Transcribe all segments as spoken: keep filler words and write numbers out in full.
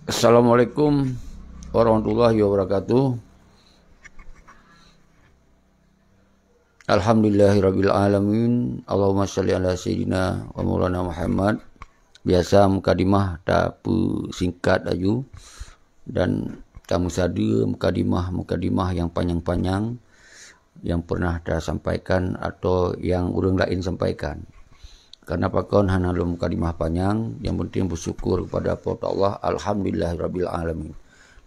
Assalamualaikum warahmatullahi wabarakatuh. Alhamdulillahirabbil alamin. Allahumma shalli ala sayyidina wa maulana Muhammad. Biasa mukadimah tapeusingkat laju dan tameusadeue mukadimah-mukadimah yang panjang-panjang yang pernah tasampaikan atau yang ureuëng laén sampaikan. Karena pakon hana lôn mukadimah panyang, yang penting bersyukur kepada Po teu Allah, alhamdulillahirabbil alamin.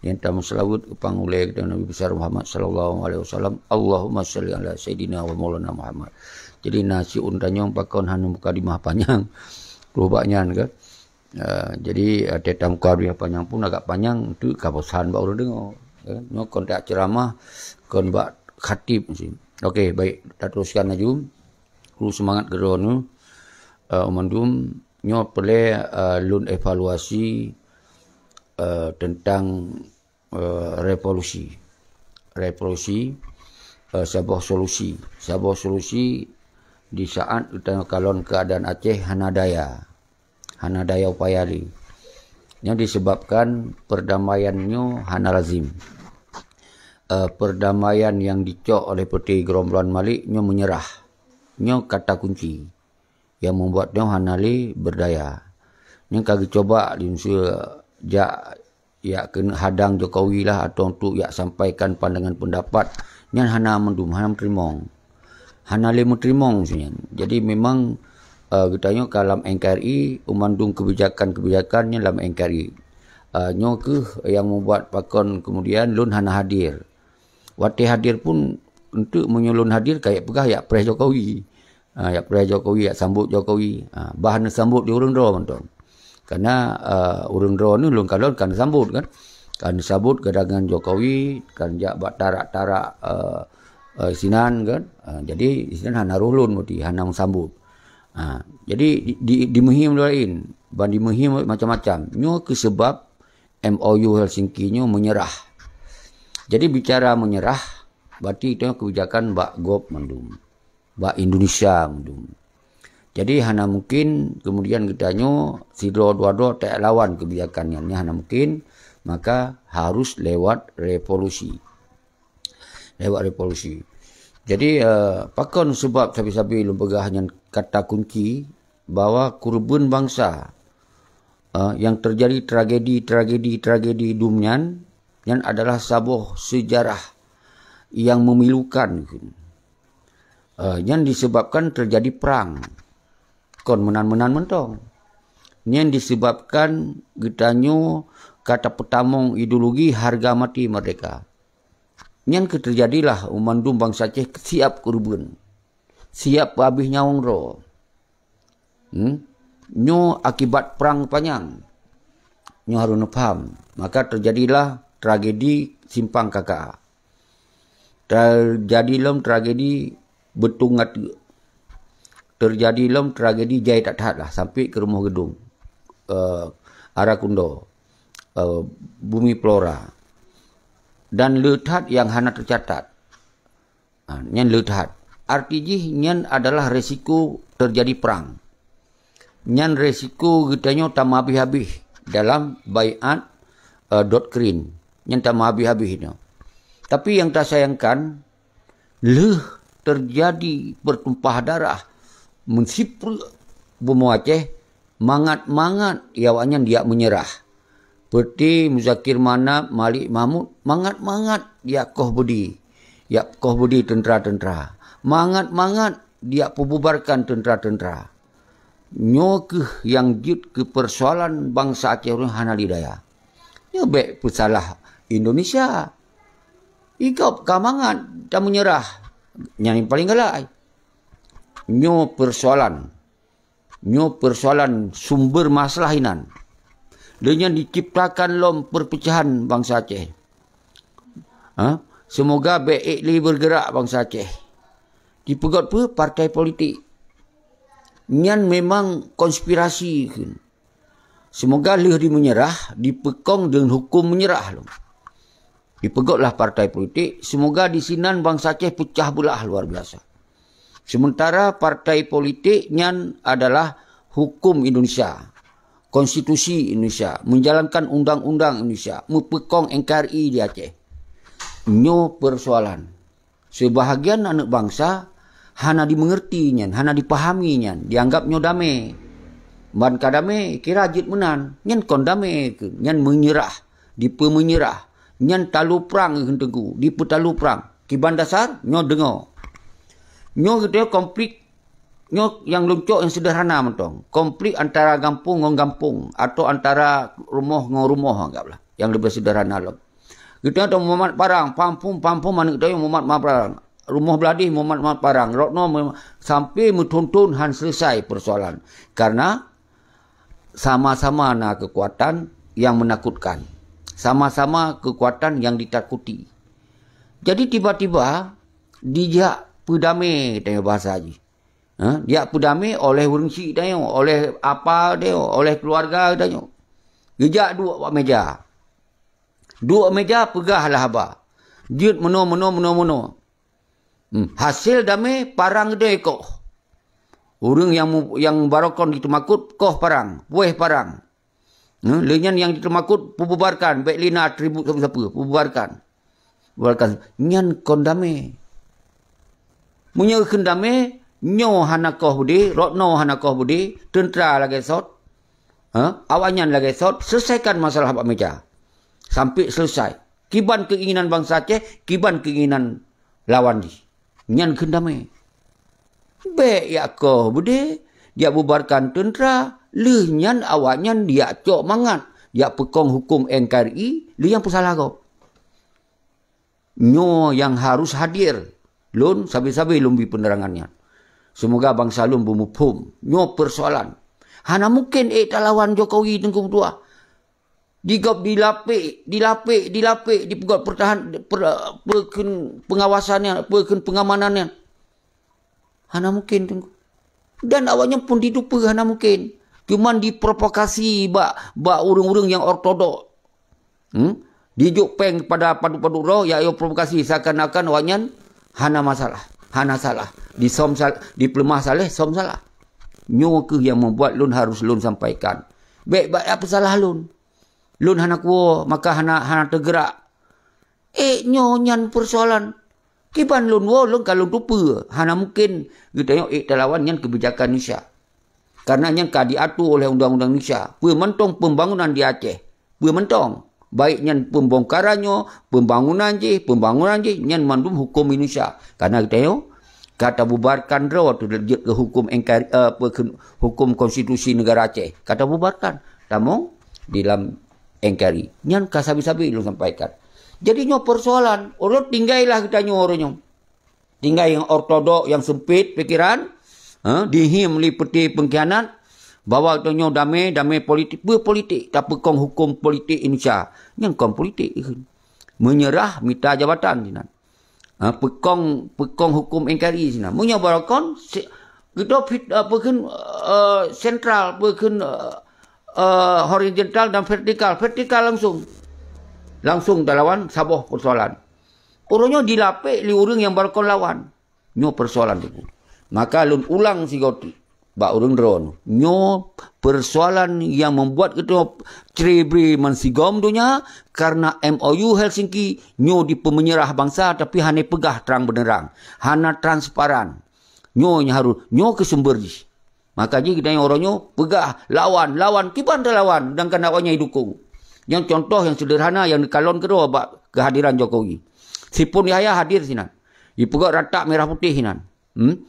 Nyang tameuseulaweuet u pangulée geutanyoe Nabi Besar Muhammad sallallahu alaihi wasallam, Allahumma shalli ala sayyidina wa maulana Muhammad. Jadi na siôn tanyong pakon hana mukadimah panyang. Peue bak nyan kan. Ah, jadi, ah, teutab mukadimah panyang pun agak panyang, tu ka bosan bak ureuëng deungoe. Ya, nyoe kon tak ceramah, kon bak khatib mesti. Okey, baik, tateruskan laju. Kru seumangat keudroe nyoe, eh, mandum nyoe peureulée, eh, lôn evaluasi, eh, teuntang, eh, revolusi. Revolusi, eh, saboh solusi. Saboh solusi di saat geutanyoe kalon keuadaan Aceh hana daya. Hana daya upaya lé. Nyoe disebabkan perdamaian nyoe hana lazim. Eh, perdamaian nyang dicok oleh Peuti Geurombolan Malik nyoe menyerah. Nyoe kata kunci nyang membuat nyoe hana lé berdaya. Nyoe ka geucoba di unsur jak yak keuneuk hadang Jokowi lah atau untuk yak sampaikan pandangan pendapat, nyan hana mandum, hana meuteurimong. Hana lé meuteurimong si nyan. Jadi memang, eh, geutanyoe ka lam N K R I, mandum kebijakan-kebijakan nyan lam N K R I. Eh, nyoe kheueh nyang membuat pakon kemudian lôn hana hadir. Watée hadir pun, untuk meunyoe lôn hadir, ka yak peugah yak preh Jokowi. Ha, yak preh Jokowi, yak sambot Jokowi. Ha, bah neusambot di ureuëng droe mantong. Karena, eh, ureuëng droe ni lôn kalon kan sambot kan. Kan sambot keudatangan Jokowi, kan jak bak tarak-tarak, eh, eh, sinan kan. Ha, jadi sinan hana roh lôn berarti, hana meusambot. Ha, jadi di, di, dimuhim laén, ban dimuhim macam-macam. Nyoe keu sebab M O U Helsinki nyoe menyerah. Jadi bicara menyerah, berarti itu kebijakan bak gob mandum. Bak Indonesia mandum. Jadi hana mungkin kemudian geutanyoe sidroe dua droe tak lawan kebijakan nyan, nyan hana mungkin, maka harus lewat revolusi. Lewat revolusi. Jadi, eh, pakon sebab sabe-sabe lôn peugah nyan kata kunci bahwa keureubeuen bansa, eh, yang terjadi tragedi, tragedi, tragedi dum nyan, nyan adalah saboh sejarah yang memilukan. Eh, nyan disebabkan terjadi perang. Kon meunan-meunan mantong. Nyan disebabkan geutanyoe ka tapeutamong ideologi harga mati merdeka. Nyan keuh teujadilah mandum bansa Aceh siap keureubeuen, siap peuhabéh nyawöng droe. Hmm? Nyoe akibat prang panyang. Nyoe harôh neupaham. Maka teujadilah tragedi Simpang K K A. Teujadi lom tragedi Beutong Ngateuk. Teujadi lom tragedi jai that-that lah, sampai keu rumoh geudong, eh, Ara Kundo, eh, Bumi Flora. Dan le that nyang hana teucatat. Ha, nyan le that. Arti jih nyan adalah resiko teujadi prang. Nyan resiko geutanyoe tameuhabéh-habéh dalam baiat, eh, Dodd-Krin. Nyan tameuhabéh-habéh nyoe. Tapi nyang tasayangkan, lheueh teujadi peutumpah darah meusipreuk bumoe Aceh, mangat-mangat awaknyan jak meunyeurah. Peuti Muzakir Manaf, Malik Mahmud, mangat-mangat jak koh beudé, jak koh beudé teuntra-teuntra. Mangat-mangat jak peububarkan teuntra-teuntra. Nyoe kheueh nyang jeuet keu peusoalan bansa Aceh ureuëng hana lidaya. Nyoe bék peusalah Indonesia. Igob ka mangat tameunyeurah. Nyan nyang paleng galak. Nyoe peusoalan. Nyoe peusoalan sumber masalah inan. Lé nyan diciptakan lom perpecahan bansa Aceh. Ha? Semoga bék ék lé bergerak bansa Aceh. Dipeugöt peue? Partai politik. Nyan memang konspirasi kheun. Semoga lheueh di meunyeurah, dipeukong deungon huköm meunyeurah lom. Dipeugötlah partai politik, semoga di sinan bansa Aceh peucah beulah luar biasa. Sementara partai politik nyan adalah huköm Indonesia. konstitusi Indonesia, menjalankan undang-undang Indonesia, meupeukong N K R I di Aceh. Nyoe persoalan. Sebahagian aneuk bansa hana dimengerti nyan, hana dipahami nyan, dianggap nyoe damé. Ban ka damé, kira jeuet meunan. Nyan kon damé keu, nyan meunyeurah, dipeumeunyeurah. Nyan talo prang kheun Teungku, dipeutalo prang. Kiban dasar, nyoe deungoe. Nyoe geutanyoe konflik, nyoe nyang lôn cok nyang seudeurhana mantong. Konflik antara gampông ngon gampông, atau antara rumoh ngon rumoh, anggaplah. Nyang leubeh seudeurhana lom. Geutanyoe mumat parang, pampung, pampung aneuk geutanyoe mumat parang. Rumoh blah dih mumat, mumat parang. Rot nyoe mem-, sampai meuthon-thon han selesai persoalan. Karena sama-sama na kekuatan yang menakutkan. Sama-sama kekuatan yang ditakuti. Jadi tiba-tiba dijak peudamé, tanyoe bahasa jih. Ha? Dijak peudamé oleh ureuëng chik tanyoe, oleh apa tanyoe, oleh keluarga tanyoe. Geujak duek bak meja. Duek meja peugah lah haba. Jeuet meunoe, meunoe, meunoe, meunoe. Hmm. Hasil damé parang deh koh. Ureuëng nyang mu-, nyang barokon jiteumakot koh parang, puéh parang. Hmm. Lheueh nyan nyang jiteumakot peububarkan, bék lé na atribut sapeue-sapeue, peububarkan. Bubarkan. Nyan kon damé. Meunyoe kheun damé, nyoe hana koh beudé, rot noe hana koh beudé, teuntra lagée sot. Ha? Awaknyan lagée sot, selesaikan masalah bak meja. Sampai selesai. Kiban keinginan bansa Aceh, kiban keinginan lawan jih. Nyan kheun damé. Bék jak koh beudé, jak bubarkan teuntra, lheueh nyan awaknyan jak cok mangat, jak peukong huköm N K R I, lheueh nyang peusalah gob. Nyoe nyang harus hadir. Lôn sabe-sabe lôn bri peunerangan nyan. Seumoga bansa lôn beumuphom. Nyoe peusoalan. Hana mungken ék talawan Jokowi Teungku Meutuah. Di gob dilapék, dilapék, dilapék, dipeugöt pertahan, per-, peukheun pengawasan nyan, peukheun pengamanan nyan. Hana mungken, Teungku. Dan awaknyan pun ditupeue hana mungken. Cuman diprovokasi bak, bak ureuëng-ureuëng nyang ortodok. Hmm? Dijok péng pada padub-padub droe, ya, ya provokasi seakan-akan awaknyan hana masalah, hana salah. Disom sal-, dipeuleumah saléh, som salah. Nyoe keuh nyang membuat lôn harus lôn sampaikan. Bék bak ya peusalah lôn. Lôn hana kuwoe, maka hana, hana teugerak. Eh, nyoe nyan peusoalan. Kiban lôn woe, lôn ka lôn tupeue. Hana mungken geutanyoe ék talawan nyan keubijakan Indonesia. Karena nyan ka diatur oleh undang-undang Indonesia. Peue mantong pembangunan di Aceh. Peue mantong. Baik nyan pembongkaran nyoe, pembangunan jih, pembangunan jih, nyan mandum huköm Indonesia. Karena geutanyoe ka tabubarkan droe tu jeuet keu huköm N K R I, eh, apa, keu huköm konstitusi negara Aceh. Ka tabubarkan. Tamong di dalam N K R I. Nyan ka sabe-sabe lôn sampaikan. Jadi nyoe peusoalan, ureuëng tinggailah geutanyoe ureuëng nyoe. Tinggai nyang ortodok, nyang sempit pikeran, ha, dihiem lé peuté pengkhianat, bahwa geutanyoe damé, damé politik, peue politik, tapeukong huköm politik Indonesia. Nyan kon politik. Meunyeurah mita jabatan sinan. Ha, peukong, peukong huköm N K R I sinan. Meunyoe barokon, se-, geutanyoe fit-, apa kheun, eh, sentral, apa kheun, eh, eh, horizontal dan vertikal. Vertikal langsung. Langsung talawan saboh persoalan. Ureuëng nyoe dilapék lé ureuëng nyang barokon lawan. Nyoe persoalan Teungku. Maka lôn ulang sigoe teuk bak ureuëng droeneuh. Nyoe persoalan nyang membuat geutanyoe cre-bre meusigom donya karena M O U Helsinki nyoe dipeumeunyeurah bansa tapi hana peugah trang beuneurang, hana transparan. Nyoe nyang harôh, nyoe keuh sumber jih. Maka jih geutanyoe uroe nyoe peugah lawan, lawan, kiban talawan, sedangkan awaknyan jidukong. Nyang contoh nyang seudeurhana nyang neukalon keudroe bak keuhadiran Jokowi. Si Pun Yahya hadir sinan. Jipeugöt ratak mirah putéh sinan. Hmm?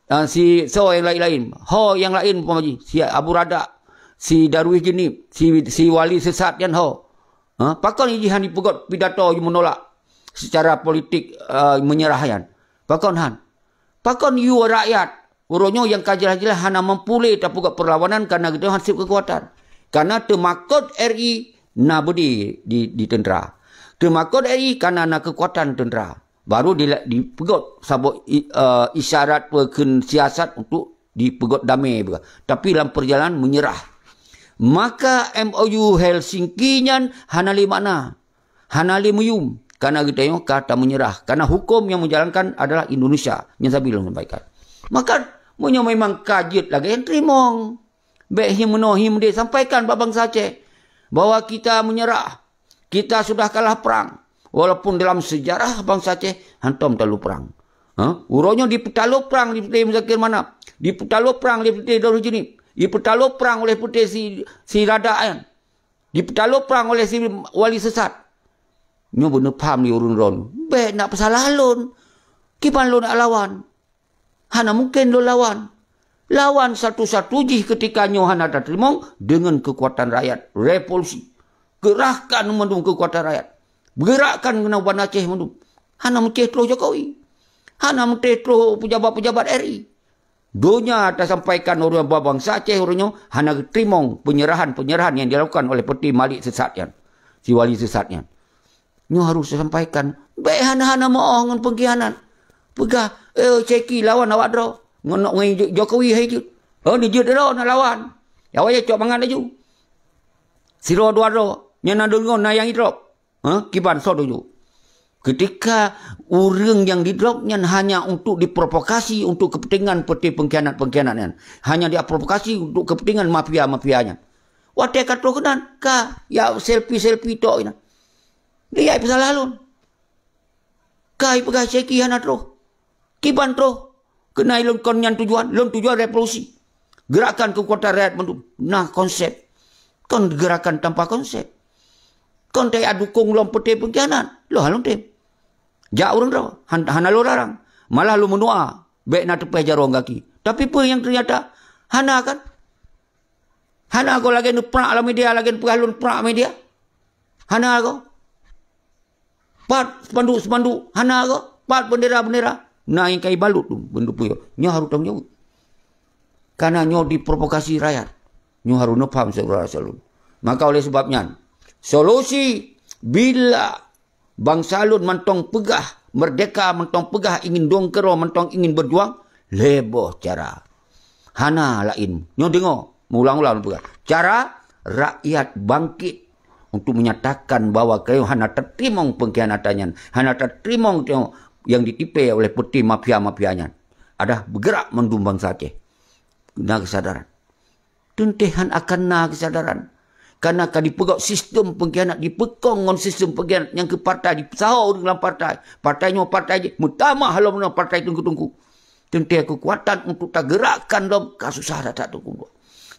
Ah, si soe nyang laén-laén. Ho nyang laén umpama jih. Si Abu Radak, si Darwis Jeunieb, si, si Wali Seusat nyan ho. Ha? Pakon jih han jipeugöt pidato jimeunolak seucara politik, ah, meunyeurah nyan? Pakon han? Pakon yue rakyat uroe nyoe nyang ka jeulaih-jeulaih hana mampu lé tapeugöt peurlawanan kareuna geutanyoe han seb keukuatan? Kareuna teumakot R I na beudé di, di teuntra. Teumakot R I kareuna na keukuatan teuntra. Baru di, dipeugöt saboh i-, eh, isyarat peue kheun siasat untuk dipeugöt damé beuh. Tapi lam peurjalanan meunyeurah. Maka M O U Helsinki nyan hana lé makna. Hana lé meuyum, kareuna geutanyoe ka tameunyeurah. Kareuna huköm nyang meujalankan adalah Indonesia. Nyang sabe lôn sampaikan. Maka, meunyoe memang ka jeuet lagée nyan, teurimong. Bék hi meunoe hi meudéh, sampaikan bak bansa Aceh bahwa kita menyerah. Kita sudah kalah perang. Walaupun dalam sejarah bansa Aceh hantom talu perang. Ha? Uroe nyoe dipeutalo prang lé peuté Muzakir Manaf, dipeutalo prang lé peuté Darul Jeunib, dipeutalo prang oleh peuté si, si Radak nyan, dipeutalo prang oleh si Wali Sesat. Nyoe beuneupham lé ureuëng droeneuh. Bék nak peusalah lôn. Kiban lôn nak lawan? Hana mungken lôn lawan. Lawan satu-satu jih ketika nyoe hana tateurimong deungon keukuatan rakyat, revolusi. Geurahkan mandum keukuatan rakyat. Geurakkan keunoe Banda Aceh mandum. Hana meucéh troh Jokowi. Hana meucéh troh pejabat-pejabat R I. Donya tasampaikan ureuëng bansa Aceh uroe nyoe hana geuteurimong penyerahan-penyerahan nyang dilakukan oleh peuté Malik Sesat nyan, si Wali Sesat nyan. Nyoe harôh tasampaikan. Bék hana-hana meuoh ngon peungkhianat. Peugah, "Eh, Syeki lawan awak droe." Ngon, ngon Jo-, Jokowi hai jeuet. "Oh, neujeuet droe na lawan." Awak nyan cok mangat laju. Sidroe dua droe, nyan na deungon na nyang idrop. Ha? Kiban soe tuju? Ketika ureuëng nyang didrop nyan hanya untuk diprovokasi untuk kepentingan peuté peungkhianat-peungkhianat nyan. Hanya diprovokasi untuk kepentingan mafia-mafia nyan. Watée ka troh keunan, ka, ya selfie-selfie tok inan. Dia peusalah lôn. Ka ipeugah Syeki hana troh. Kiban troh. Keunae lôn kon nyan tujuan, lôn tujuan revolusi. Gerakan keukuatan rakyat mandum. Nah konsep. Kon gerakan tanpa konsep. Kon taya dukung lom peuté peungkhianat. Loh lôn tem. Jak ureuëng droe, han-, hana lôn larang. Malah lôn meudoa, bék na teupeh jaroe gaki. Tapi peue nyang ternyata? Hana kan? Hana ko lagée neuprak lam media, lagée neupeugah lôn prak media. Hana ko. Pat spanduk-spanduk, hana ko. Pat bendera-bendera. Na nyang kai balut tu, bendera puyo. Nyoe harôh tanggung jaweueb. Karena nyoe diprovokasi rakyat. Nyoe harôh neupaham syedara-syedara lôn. Maka oleh sebab nyan, solusi bila bansa lôn mantong peugah merdeka, mantong peugah ingin dong keudroe, mantong ingin berjuang, lhée boh cara. Hana laén. Nyoe deungoe, meuulang-ulang lôn peugah. Cara rakyat bangkit untuk menyatakan bahwa kayong hana tateurimong peungkhianatan nyan, hana tateurimong nyang ditipée oleh peuté mafia-mafia nyan. Adak beugerak mandum bansa Aceh. Na keusadaran. Teuntée han akan na keusadaran. Karena ka dipeugok sistem peungkhianat, dipeukong ngon sistem peungkhianat nyang keu partai, dipeusaho ureuëng lam partai. Partai nyoe partai jih, meutamah lom ngon partai teungku-teungku. Teuntée keukuatan untuk tagerakkan lom ka susah that-that teungku.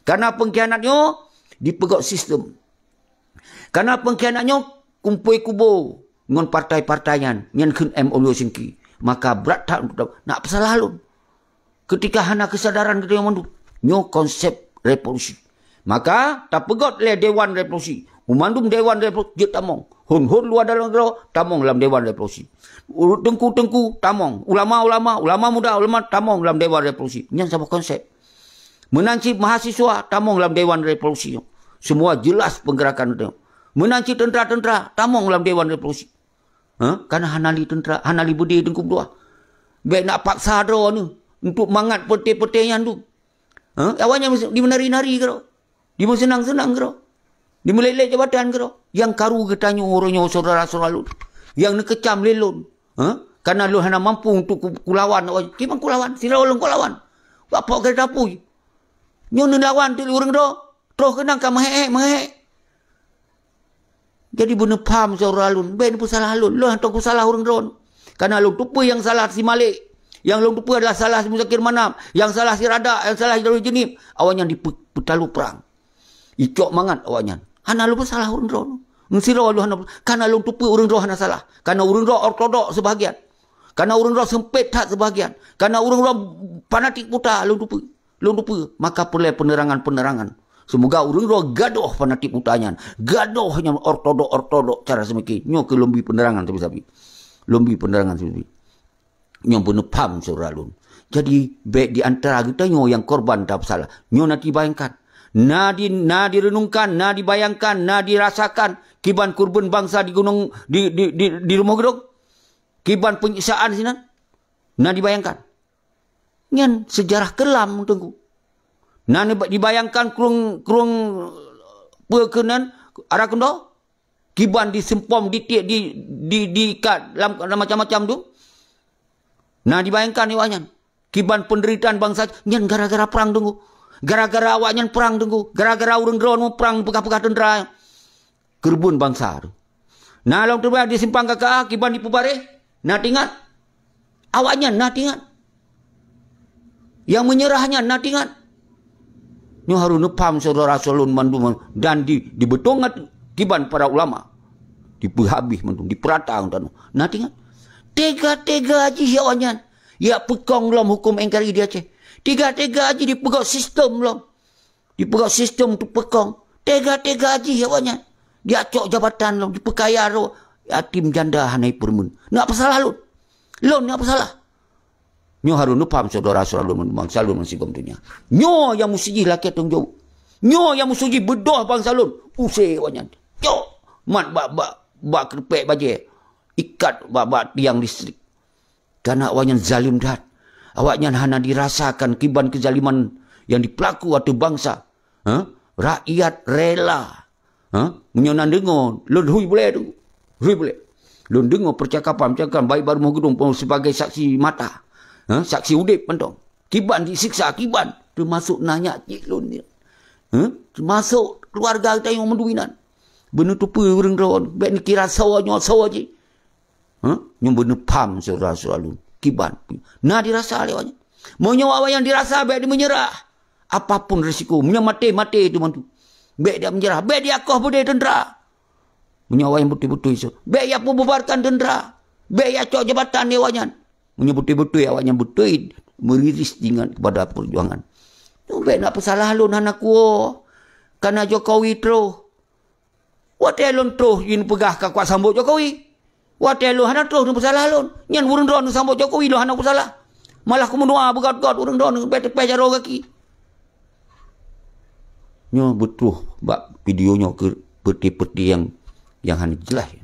Karena peungkhianat nyoe dipeugok sistem. Karena peungkhianat nyoe kumpôi kubu ngon partai-partai nyan, nyan kheun M O U Singki. Maka brat that untuk nak peusalah lôn. Ketika hana keusadaran geutanyoe mandum, nyoe konsep revolusi. Maka tapeugét lé Dewan Revolusi. Meumandum Dewan Revolusi jeuet tamong. Hon-hon luwa dalam droe tamong lam Dewan Revolusi. Teungku-teungku tamong, ulama-ulama, ulama muda, ulama tamong lam Dewan Revolusi. Nyan saboh konsep. Meunan cit mahasiswa tamong lam Dewan Revolusi. Semua jelas peungeurakan nyoe. Meunan cit teuntra-teuntra tamong lam Dewan Revolusi. Ha? Kana hana li teuntra, hana li beudé teungku dua. Bék nak paksa droe neuh untuk mangat peuté-peuté nyan tu. Ha? Awaknyan di meunari-nari keudroe. Di meuseunang-seunang keudroe. Di meulét-lét jabatan keudroe. Nyang karu geutanyoe uroe nyoe syedara-syedara lôn. Nyang neukeucam lé lôn. Ha? Kana lôn hana mampu untuk ku-, kulawan awaknyan. Kiban kulawan, sidroe lôn kulawan. Bak pok keureuta apui. Nyoe neulawan teuk lé ureuëng droe. Troh keunong ka meuhék-hék, meuhék. Jadi beuneupham syedara lôn, bék neupeusalah lôn. Lôn hana kusalah ureuëng droe. Kana lôn teupeue nyang salah si Malik. Nyang lôn teupeue adalah salah si Muzakir Manaf. Nyang salah si Radak, nyang salah si Darul Jeunib. Awaknyan dipeu-, peutalu prang. Icok mangat awaknyan. Hana lôn peusalah ureuëng droe. Meusidroe lôn hana, kana lôn teupeue ureuëng droe hana salah. Kana ureuëng droe ortodok seubahagian. Kana ureuëng droe seumpét that seubahagian. Kana ureuëng droe fanatik buta lôn teupeue. Lôn teupeue, maka peureulée peuneurangan-peuneurangan. Seumoga ureuëng droe gadôh fanatik buta nyan, gadôh nyang ortodok-ortodok cara seumiki. Nyoe keuh lôn bi peuneurangan sabe-sabe. Lôn bi peuneurangan sabe-sabe. Nyoe beuneupham syedara lôn. Jadi, bék di antara geutanyoe nyang korban tapeusalah. Nyoe na dibayangkan. Na di, na direunungkan, na dibayangkan, na dirasakan kiban keureubeuen bansa di gunong, di, di, di, di Rumoh Geudong. Kiban peunyiksaan sinan. Na dibayangkan. Nyan seujarah keulam, Teungku. Na neuba-, dibayangkan krueng, krueng peue keunan ara keundoe? Kiban diseumpom, ditiek, di, di, diikat lam, lam macam-macam tu. Na dibayangkan awaknyan. Kiban peundeuritaan bansa nyan gara-gara prang, Teungku. Gara-gara awaknyan prang teungku, gara-gara ureuëng droeneuh prang peugah-peugah teuntra keureubeuen bansa tu. Na lom teuba di simpang K K A kiban dipeubareh, na teuingat? Awaknyan na teuingat? Nyang meunyeurah nyan na teuingat? Nyoe harôh neupham syedara-syedara lôn mandum dan di, dibeutông kiban para ulama. Dipeuhabéh mandum, dipeurata ngon tanoh. Na teuingat? Tega-tega jih awaknyan jak peukong lom huköm N K R I di Aceh. Tega-tega jih dipeugöt sistem lom. Dipeugöt sistem teupeukong. Tega-tega jih awaknyan. Diacok jabatan lom, dipeukaya droe. Yatim janda hana jipeurumeuen. Neuk peusalah lôn? Lôn neuk peusalah? Nyoe harôh neupham syedara-syedara lôn bansa lôn nyang sigom donya. Nyoe nyang meusti jih lakée tanggong jaweueb. Nyoe nyang meusti jih beudôh bansa lôn. Use awaknyan. Cok mat bak, bak, bak keureupek bajée. Ikat bak, bak tiang listrik. Karena awaknyan zalim that. Awaknyan hana dirasakan kiban keuzaliman nyang dipeulaku ateueh bansa. Ha? Rakyat rela. Ha? Meunyoe na deungoe, lôn hui bulée tu. Hui bulée. Lôn deungoe percakapan-percakapan baik bak Rumoh Geudong pun sebagai saksi mata. Ha? Saksi udeb mantong. Kiban disiksa, kiban. Teumasok nanya cik lôn ni. Ha? Teumasok keluarga geutanyoe mandum inan. Beuneuteupeu ureuëng droe, bék neukira soe nyoe soe jih. Ha? Nyoe beuneupham syedara-syedara lôn. Kiban. Na dirasa lé awaknyan. Meunyoe awaknyan dirasa, bék dimeunyeurah. Apapun risiko. Meunyoe maté, maté teuma tu. Bék dimeunyeurah. Bék diakoh beudé teuntra. Meunyoe awaknyan beutôi-beutôi so. Bék ya peububarkan teuntra. Bék ya cok jabatan di awaknyan. Meunyoe beutôi-beutôi awaknyan beutôi meuriris ingat kepada perjuangan. Tu bék nak peusalah lôn hana kuwoe. Karena Jokowi troh. Watée lôn troh jih neupeugah ka kuat sambot Jokowi. Watée lôn hana troh neupeusalah lôn. Nyan ureuëng droeneuh sambot Jokowi lôn hana peusalah. Malah kumeudoa beugot-got ureuëng droeneuh bék teupeh jaroe gaki. Nyoe beutroh bak video nyoe keu peuti-peuti nyang, nyang hana jeulaih.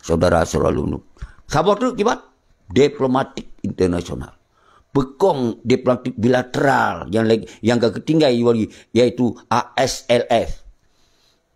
Syedara-syedara lôn. Saboh treuk kiban diplomatik internasional. Peukong diplomatik bilateral nyang lagi, nyang ka geutinggai wali, yaitu A S L F.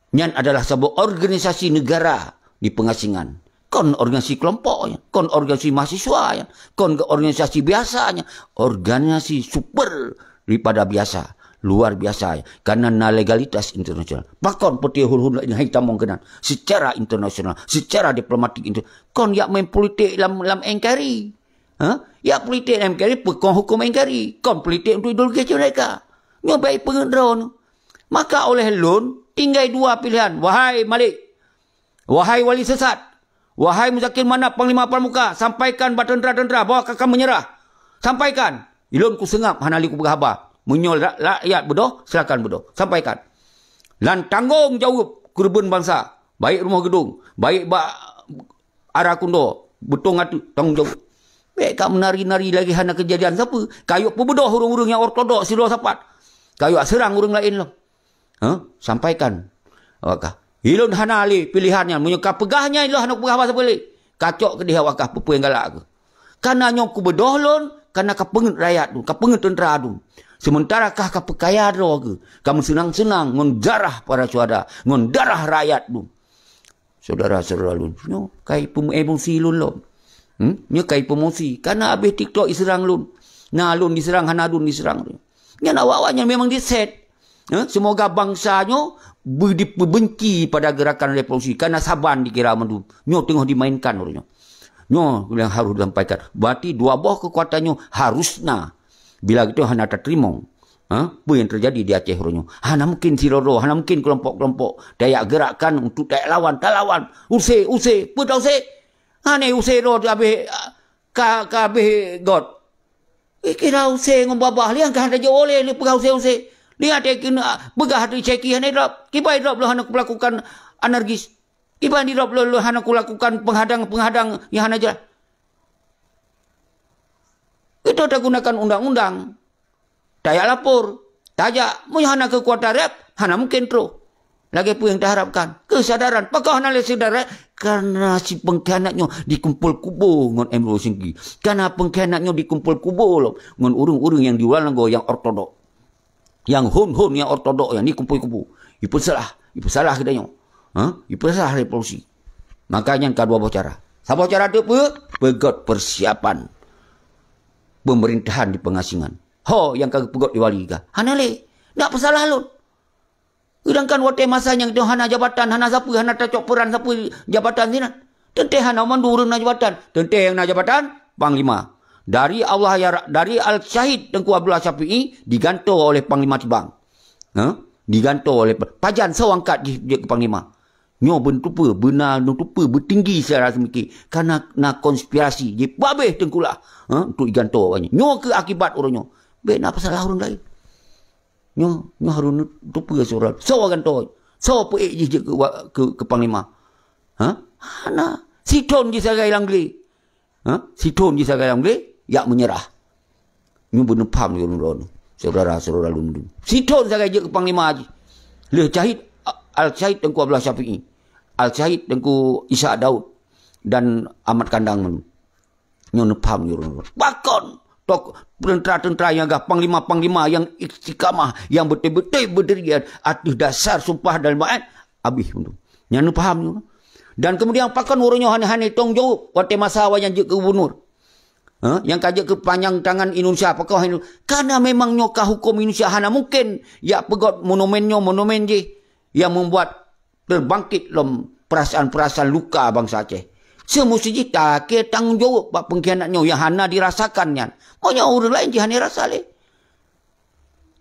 Nyan adalah saboh organisasi negara di pengasingan. Kon organisasi kelompok nyan, kon organisasi mahasiswa nyan, kon ke organisasi biasa nyan, organisasi super daripada biasa, luar biasa nyan. Karena na legalitas internasional. Pakon peuti hul-hul laén hai tamong keunan secara internasional, secara diplomatik inter-, kon yak main politik lam, lam N K R I. Ha? Yak politik N K R I peukong huköm N K R I. Kon politik untuk ideologi mereka. Nyoe baik peungeut droeneuh. Maka oleh lôn, tinggai dua pilihan. Wahai Malik, wahai wali sesat, wahai Muzakir Manaf Panglima Pramuka, sampaikan bak teuntra-teuntra bahwa ka, ka meunyeurah. Sampaikan. Ilôn kuseungab hana lé kupeugah haba. Meunyoe ra-, rakyat beudôh, silakan beudôh. Sampaikan. Lan tanggong jaweueb keureubeuen bansa, baik Rumoh Geudong, baik bak Ara Kundo, beutông ateueh tanggong jaweueb. Bék ka meunari-nari lagée hana keujadian sapeue. Kayok peubeudôh ureuëng-ureuëng nyang ortodok sidroe sapat. Kayok seurang ureuëng laén lom. Ha? Sampaikan. Awak kah. Ilôn hana lé pilihan nyan. Meunyoe ka peugah nyan, ilôn hana peugah bahasa boleh. Kacok keudeh awak kah peue-peue nyang galak keuh. Kana nyoe kubeudôh lôn, kana ka peungeut rakyat lôn, ka peungeut teuntra lôn. Sementara kah ka peukaya droe keuh, ka meuseunang-seunang ngon darah para syuhada, ngon darah rakyat lôn. Syedara-syedara lôn, nyoe kai peumu-, emosi lôn lom. Hmm? Nyoe kai peumosi. Kana abéh TikTok iseurang lôn. Na lôn diseurang, hana lôn diseurang. Nyan awak-awak nyan memang diset. Eh, semoga bangsa nyoe beu-, dipeubenci pada gerakan revolusi. Kana saban dikira mandum. Nyoe teungoh dimainkan ureuëng nyoe. Nyoe yang harus disampaikan. Berarti dua boh kekuatan nyoe harus na. Bila gitu hana tateurimong. Ha? Apa yang terjadi di Aceh uroe nyoe? Hana mungkin sidroe-droe, hana mungkin kelompok-kelompok. Tayak gerakkan untuk tayak lawan, talawan. Use, use, peue ta use? Hana use droe abéh, ka, ka abéh got. Eh, kira use ngon babah, liang ka hana jeuet oleh, lé peugah use-use. Liang até keuneuk peugah ateueh ceki hana drop. Kibai drop lôn hana kupelakukan anarkis. Kiban di drop lôn, lôn hana kulakukan penghadang-penghadang nyang hana jeulaih. Itu tagunakan undang-undang. Tayak lapor. Tajak, meunyoe hana keukuatan rab, hana mungkin troh. Lagée peue nyang taharapkan. Keusadaran. Pakon hana lé sadar, eh? Karena si pengkhianat nyoe dikumpul kubu ngon M Rul Singki. Karena pengkhianat nyoe dikumpul kubu lom ngon ureuëng-ureuëng nyang di luwa nanggroe nyang ortodok. Nyang hon-hon nyang ortodok nyan dikumpul kubu. Ipeusalah, ipeusalah geutanyoe. Ha? Ipeusalah revolusi. Maka nyan ka dua boh cara. Saboh cara tu peue? Peugöt persiapan pemerintahan di pengasingan. Ho nyang ka geupeugöt lé wali kah? Hana lé. Ndak peusalah lôn. Seudangkan watée masa nyang teuh hana jabatan, hana sapeue, hana tacok peuran sapeue jabatan sinan. Teuntée hana mandum ureuëng na jabatan. Teuntée nyang na jabatan, panglima. Dari Allah ya, dari Al-Syahid Teungku Abdullah Syafi'i digantoe oleh Panglima Tibang. Ha? Digantoe oleh pa-, pajan soe angkat jih jeuet keu panglima. Nyoe beuneutupeue, beuna neutupeue beutinggi secara seumiké. Kana na konspirasi jipabeh teungkulah, ha, untuk digantoe awaknyan. Nyoe keuh akibat uroe nyoe. Bék na peusalah ureuëng laén. Nyoe, nyoe harôh neutupeue syedara. Soe gantoe? Soe peuék jih jeuet keu, keu, keu panglima? Ha? Hana. Sithon jih sagai lam glé. Ha? Sithon jih sagai lam glé, jak meunyeurah. Nyoe beuneupham lé droeneuh, syedara-syedara lôn. Sithon sagai jeuet keu panglima jih. Lheueh Syahid Al-Syahid Teungku Abdullah Syafi'i, Al-Syahid Teungku Ishak Daud dan Ahmad Kandang mandum. Nyoe neupham lé droeneuh. Pakon tok teuntara-teuntara nyang gah, panglima-panglima nyang istiqamah, nyang beutôi-beutôi beudiri ateueh dasar sumpah dan bayat, habéh mandum. Nyan neupaham nyoe. Dan kemudian pakon uroe nyoe hana, hana tanggung jaweueb watée masa awaknyan jeuet keu gubunur? Ha? Nyang ka jeuet keu panjang tangan Indonesia, pakon hana? Karena memang nyoe ka huköm Indonesia, hana mungken jak peugöt monumen nyoe, monumen jih nyang membuat terbangkit lom perasaan-perasaan luka bansa Aceh. Seumusti jih takée tanggung jaweueb bak pengkhianat nyoe nyang hana dirasakan nyan. Meunyoe ureuëng laén jih hana rasa lé.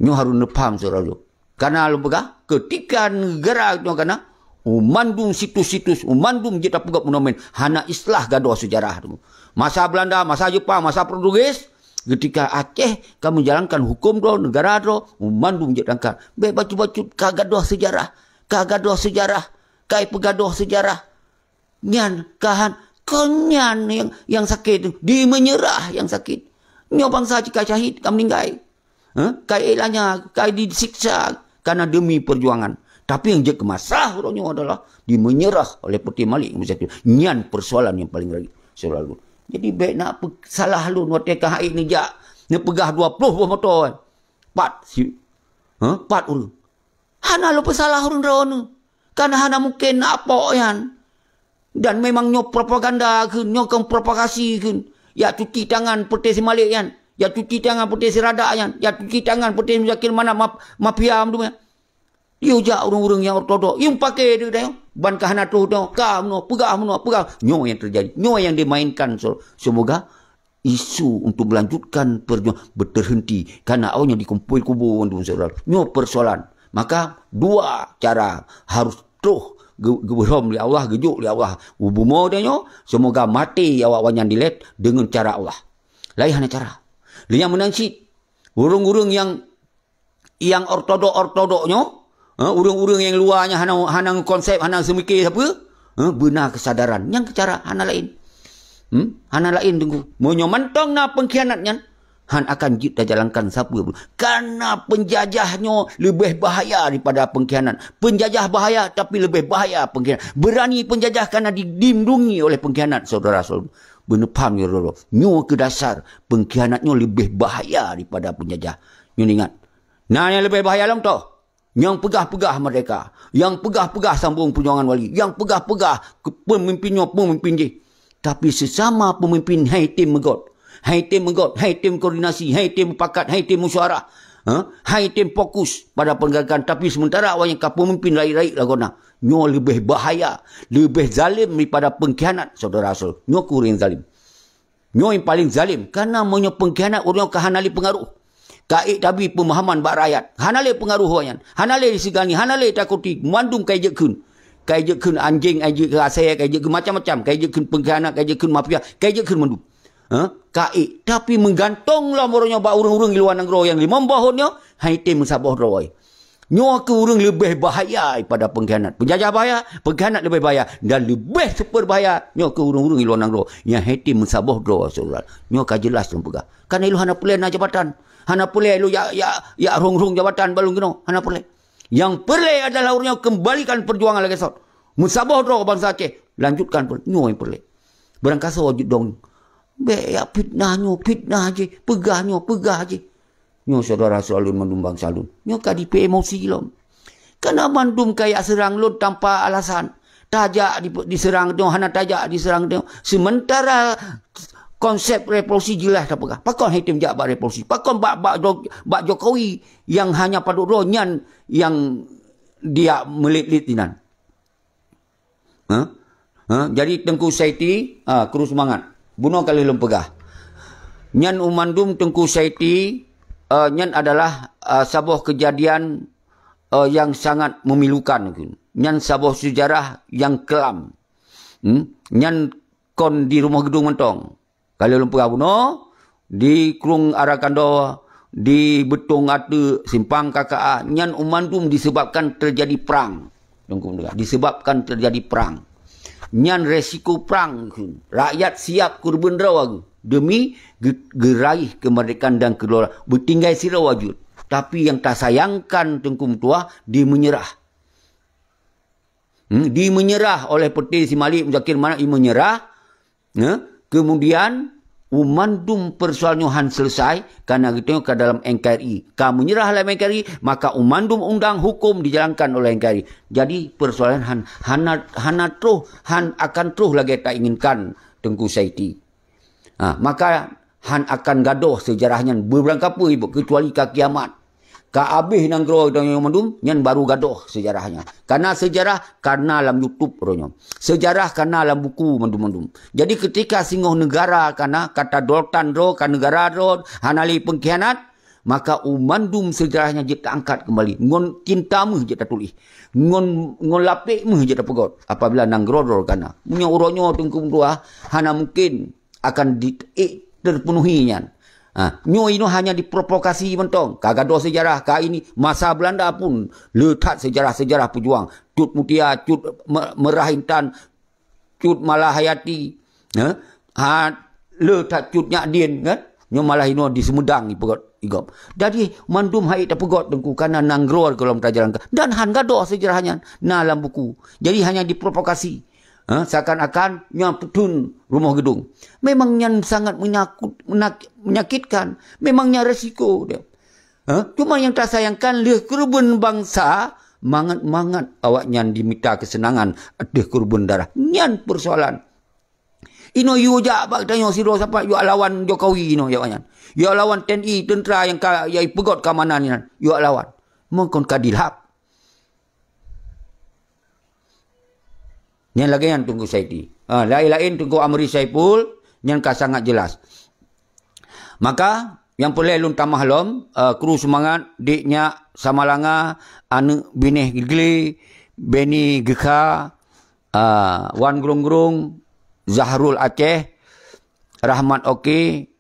Nyoe harôh neupaham syedara lôn. Kana lôn peugah, keutika neugara nyoe kana, u mandum situs-situs, u mandum jeuet tapeugöt monumen, hana istilah gadôh seujarah tu. Masa Belanda, masa Jepang, masa Portugis, keutika Aceh ka meujalankan huköm droe, neugara droe, u mandum jeuet tangkat. Bék bacut-bacut ka gadôh seujarah, ka gadôh seujarah, ka ipeugadôh seujarah. Nyan ka han, kon nyan nyang, nyang sakét tu, di meunyeurah nyang sakét. Nyoe bansa cit ka syahid, ka meuninggai. Ha? Ka ilanya, ka disiksa karena demi perjuangan. Tapi nyang jeuet keu masalah uroe nyoe adalah di meunyeurah oleh Putih Malik Muzakir. Nyan persoalan nyang paleng rayeuk selalu. Jadi bék na peusalah lôn watée ka hai neujak, neupeugah dua ploh boh moto, eh. Pat si, ha? Pat ureuëng. Hana lôn peusalah ureuëng droeneuh. Kan hana mungken na apok nyan. Dan memang nyoe propaganda kheun, nyoe kon provokasi kheun. Jak cuci tangan Putih Simalek nyan. Jak cuci tangan Putih Siradak nyan. Jak cuci tangan Putih Muzakir Manaf maf-, mafia mandum nyan. Yue jak ureuëng-ureuëng nyang ortodok. Yue pakè deuh dayong. Ban ka hana troh dayong. Ka meunoe, peugah meunoe, peugah. Nyoe nyang teujadi. Nyoe nyang dimainkan. So-, semoga isu untuk melanjutkan perjuangan berterhenti karena awaknyan dikumpul kubu mandum syedara. Nyoe persoalan. Maka dua cara harus troh ge-, geubeuhrôm lé Allah, geujok lé Allah u bumoe tanyoe, semoga maté awak-awaknyan dilét deungon cara Allah. Laén hana cara. Lé nyang meunan cit, ureuëng-ureuëng nyang nyang ortodok-ortodok nyoe, eh, ureuëng-ureuëng nyang luwa nyan hana, hana konsep, hana seumike sapeue, eh, beuna keusadaran. Nyang keucara hana laén. Hmm? Hana laén, Teungku. Meunyoe mantong na pengkhianat nyan, han akan jeuet tajalankan sapeue pun. Karena penjajah nyoe leubeh bahaya daripada pengkhianat. Penjajah bahaya, tapi leubeh bahaya pengkhianat. Berani penjajah karena di-, dilindungi oleh pengkhianat, syedara-syedara. Beuneupham nyoe dulu. Nyoe keu dasar pengkhianat nyoe leubeh bahaya daripada penjajah. Nyoe ingat. Na nyang leubeh bahaya lom toh. Nyang peugah-peugah merdeka, nyang peugah-peugah sambong perjuangan wali, nyang peugah-peugah keu peumimpin nyoe peumimpin jih. Tapi sesama peumimpin hai tem meugot. Hai tem meugot, hai tem koordinasi, hai tem mupakat, hai tem musyawarah. Ha? Hai tem fokus pada penegakan. Tapi sementara awaknyan ka peumimpin rayeuk-rayeuk lagoena. Nyoe leubeh bahaya, leubeh zalim daripada pengkhianat, syedara-syedara. Nyoe keu ureuëng zalim. Nyoe nyang paleng zalim, karena meunyoe pengkhianat ureuëng nyoe ka hana lé peungaroh. Ka ék tabi peumahaman bak rakyat. Hana lé peungaroh awaknyan. Hana lé disegani, hana lé takuti. Mandum ka jeuet kheun. Ka jeuet kheun anjing, ka jeuet kheun asèe, ka jeuet kheun macam-macam. Ka jeuet kheun pengkhianat, ka jeuet kheun mafia, ka jeuet kheun mandum. Ha? Ka ék. Tapi meugantong lom ureuëng nyoe bak ureuëng-ureuëng di luwa nanggroe nyang limong boh nyoe, hai tem meusaboh droe. Nyoe keu ureuëng leubeh bahaya daripada pengkhianat. Penjajah bahaya, pengkhianat leubeh bahaya. Dan leubeh super bahaya, nyoe keu ureuëng-ureuëng di luwa nanggroe. Nyang hai tem meusaboh droe, syedara. Nyoe ka jeulaih lôn peugah. Karena ilôn hana peureulée na jabatan. Hana peureulée ilôn jak, jak, jak rhong-rhong jabatan bak lôn keunoe. Hana peureulée. Nyang peureulée adalah ureuëng nyoe kembalikan perjuangan lagée sot. Meusaboh droe bansa Aceh. Lanjutkan per-, nyoe nyang peureulée. Barangkasoe jeuet dong. Bék jak fitnah nyoe, fitnah jih. Peugah nyoe, peugah jih. Nyoe syedara-syedara lôn mandum bansa lôn. Nyoe ka jipeu emosi lom. Kana mandum ka jak seurang lôn tanpa alasan. Tajak di, diseurang nyoe, hana tajak diseurang nyoe. Sementara Konsep revolusi jeulaih tapeugah. Pakon hai tem jak bak revolusi? Pakon bak, bak, Jo-, bak Jokowi nyang hana padub droe nyan nyang dia meulit-lit inan? Ha? Ha? Jadi Teungku Saiti, ha, kru seumangat. Bunoe ka lheueh lôn peugah. Nyan u mandum Teungku Saiti, eh, nyan adalah, eh, saboh keujadian, eh, nyang sangat memilukan. Nyan saboh seujarah nyang keulam. Hmm? Nyan kon di Rumoh Geudong mantong. Ka lheueh lôn peugah bunoe, di Krueng Arakando, di Beutong Ateuk, Simpang K K A, nyan u mandum disebabkan terjadi perang. Teungku mendengar, disebabkan terjadi perang. Nyan resiko perang, rakyat siap keureubeuen droe demi ge-, geuraih kemerdekaan dan kedaulatan. Beutinggai sidroe jeuet. Tapi nyang tasayangkan Teungku meutuah, di meunyeurah. Hmm, di meunyeurah oleh Peuté Si Malik Muzakir Manaf, di meunyeurah, ya, kemudian u mandum persoalan nyoe han selesai, karena geutanyoe ka dalam N K R I. Ka meunyeurah lam N K R I, maka u mandum undang hukum dijalankan oleh N K R I. Jadi persoalan han, hana, hana troh, han akan troh lagée tainginkan Teungku Saiti. Ha, maka han akan gadoh seujarah nyan beurangkapeue, kecuali ka kiamat. Ka abéh nanggroe tanyoe mandum, nyan baru gadoh seujarah nyan. Kana seujarah, kana lam YouTube uroe nyoe. Seujarah kana lam buku mandum-mandum. Jadi ketika singoh neugara kana, ka tadoltan droe, ka neugara droe, hana lé peungkhianat, maka u mandum seujarah nyan jeuet taangkat keumbali. Ngon tinta méuh jeuet tatuléh. Ngon, ngon lapék méuh jeuet tapeugot. Apabila nanggroe droe kana. Meunyoe uroe nyoe Teungku meutuah, hana mungkin akan di, eh, terpenuhi nyan. Ha, nyoe inoe hanya diprovokasi mantong. Ka gadoh seujarah, ka ini. Masa Belanda pun le that seujarah-seujarah peujuang. Cut Mutia, Cut Me-, Meurah Intan, Cut Malahayati. Ha? Ha, le that Cut Nyak Dien, kan? Nyoe malah inoe di Sumedang ipeugot, igop. Jadi, mandum hai tapeugot Teungku, kana nanggroe golom tajalankan. Dan han gadoh seujarah nyan na lam buku. Jadi, hanya diprovokasi. Ha, seakan-akan nyan peuthun Rumoh Geudong. Memang nyan sangat menyakut, menak-, menyakitkan. Memang nyan resiko dia. Ha, cuma nyang tasayangkan lheueh keureubeuen bansa, mangat-mangat awaknyan dimita keuseunangan ateueh keureubeuen darah. Nyan persoalan. Inoe yue jak bak tanyoe sidroe sapat yue lawan Jokowi inoe awaknyan. Yue lawan T N I, teuntra nyang ka, nyang ipeugot keamanan nyan. Yue lawan. Mungkon ka dilhab. Nyan lagée nyan Teungku Saiti. Ha, laén-laén Teungku Amri Saipul, nyan ka sangat jelas. Maka, nyang peureulée lôn tamah lom, eh, kru seumangat, Dik Nyak Samalanga, Aneuk Binéh Geugli, Beni Geukha, eh, Wan Grong-Grong, Zahrul Aceh, Rahmat Oke,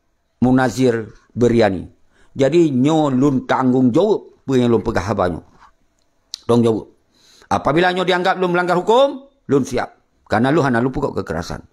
Munazir Beuriani. Jadi, nyoe lôn tanggong jaweueb peue nyang lôn peugah haba nyoe. Tanggung jaweueb. Apabila nyoe dianggap lôn meulanggar huköm, lôn siap. Karena lôn hana lôn peugot kekerasan.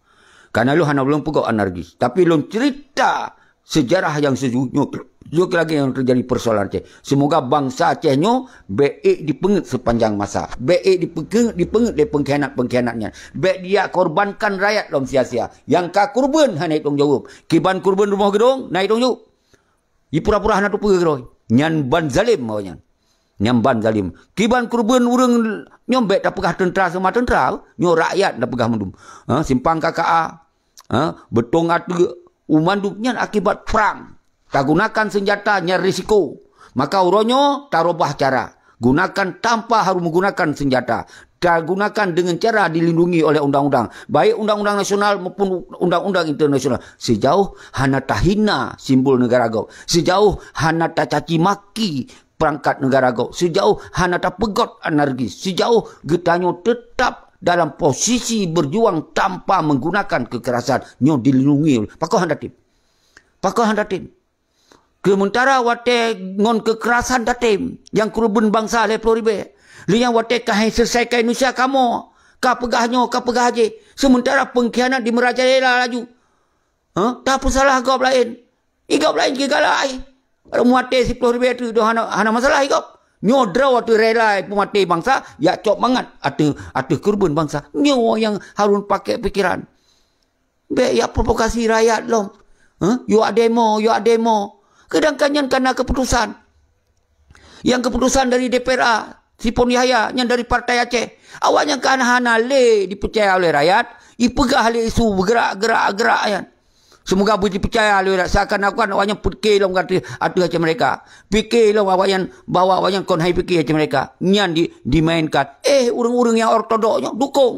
Karena lôn hana lôn peugot anarkis. Tapi lôn cerita sejarah nyang seuju-, nyoe, nyoe lagée nyang terjadi persoalan Aceh. Semoga bansa Aceh nyoe bék ék dipeungeut sepanjang masa. Bék ék dipeungeut, dipeungeut lé peungkhianat-peungkhianat nyan. Bék dikorbankan rakyat lom sia-sia. Nyang ka keureubeuen hana tanggung jaweueb. Kiban keureubeuen Rumoh Geudong, na tanggung jaweueb. Jipura-pura hana teupeue keudroe. Nyan ban zalim awaknyan. Nyan ban zalim. Kiban keureubeuen ureuëng nyoe bék tapeugah teuntra seuma teuntra, nyoe rakyat tapeugah mandum. Ha, Simpang K K A, ha, Beutong Ateuk, u mandum nyan akibat prang. Tagunakan senjata nyan risiko. Maka uroe nyoe tarubah cara. Gunakan tanpa harus menggunakan senjata. Tagunakan dengan cara dilindungi oleh undang-undang, baik undang-undang nasional maupun undang-undang internasional. Sejauh hana tahina simbol negara gob, sejauh hana tacaci maki perangkat negara gob, sejauh hana tapeugot anarkis, sejauh geutanyoe tetap dalam posisi berjuang tanpa menggunakan kekerasan, nyoe dilindungi oleh pakon hana tem. Pakon hana tem. Seumeuntara watée ngon keukerasan tatem nyang keureubeuen bansa lhée ploh ribée. Lheueh nyan watée ka hai seuleusaika Indonesia kamoe ka peugah nyoe, ka peugah jih. Seumeuntara peungkhianat di meurajalela laju. Ha? Tapeusalah gob laén. Igob laén jigalak ai. Muaté siploh ribée teuk hana, hana masalah igob. Nyoe droe ateueh rela peumaté bansa, jak cok mangat ateueh, ateueh keureubeuen bansa. Nyoe nyang harun pakai pikiran. Bék jak provokasi rakyat lom. Huh? Yuak demo, yuak demo. Keudangkan nyan ka na keuputusan. Nyang keuputusan dari D P R A, Sipon Yahya, nyan dari Partai Aceh. Awak nyan ka hana lé dipeucaya oleh rakyat, ipeugah lé isu beugerak-gerak-gerak nyan. Seumoga beujipeucaya lé rakyat, seakan-akan awaknyan pike lom ateueh, ateueh até meureka. Pike lom awaknyan bahwa awaknyan kon hai pike até meureka. Nyan di, dimainkan. Eh, ureuëng-ureuëng nyang ortodok nyoe dukong.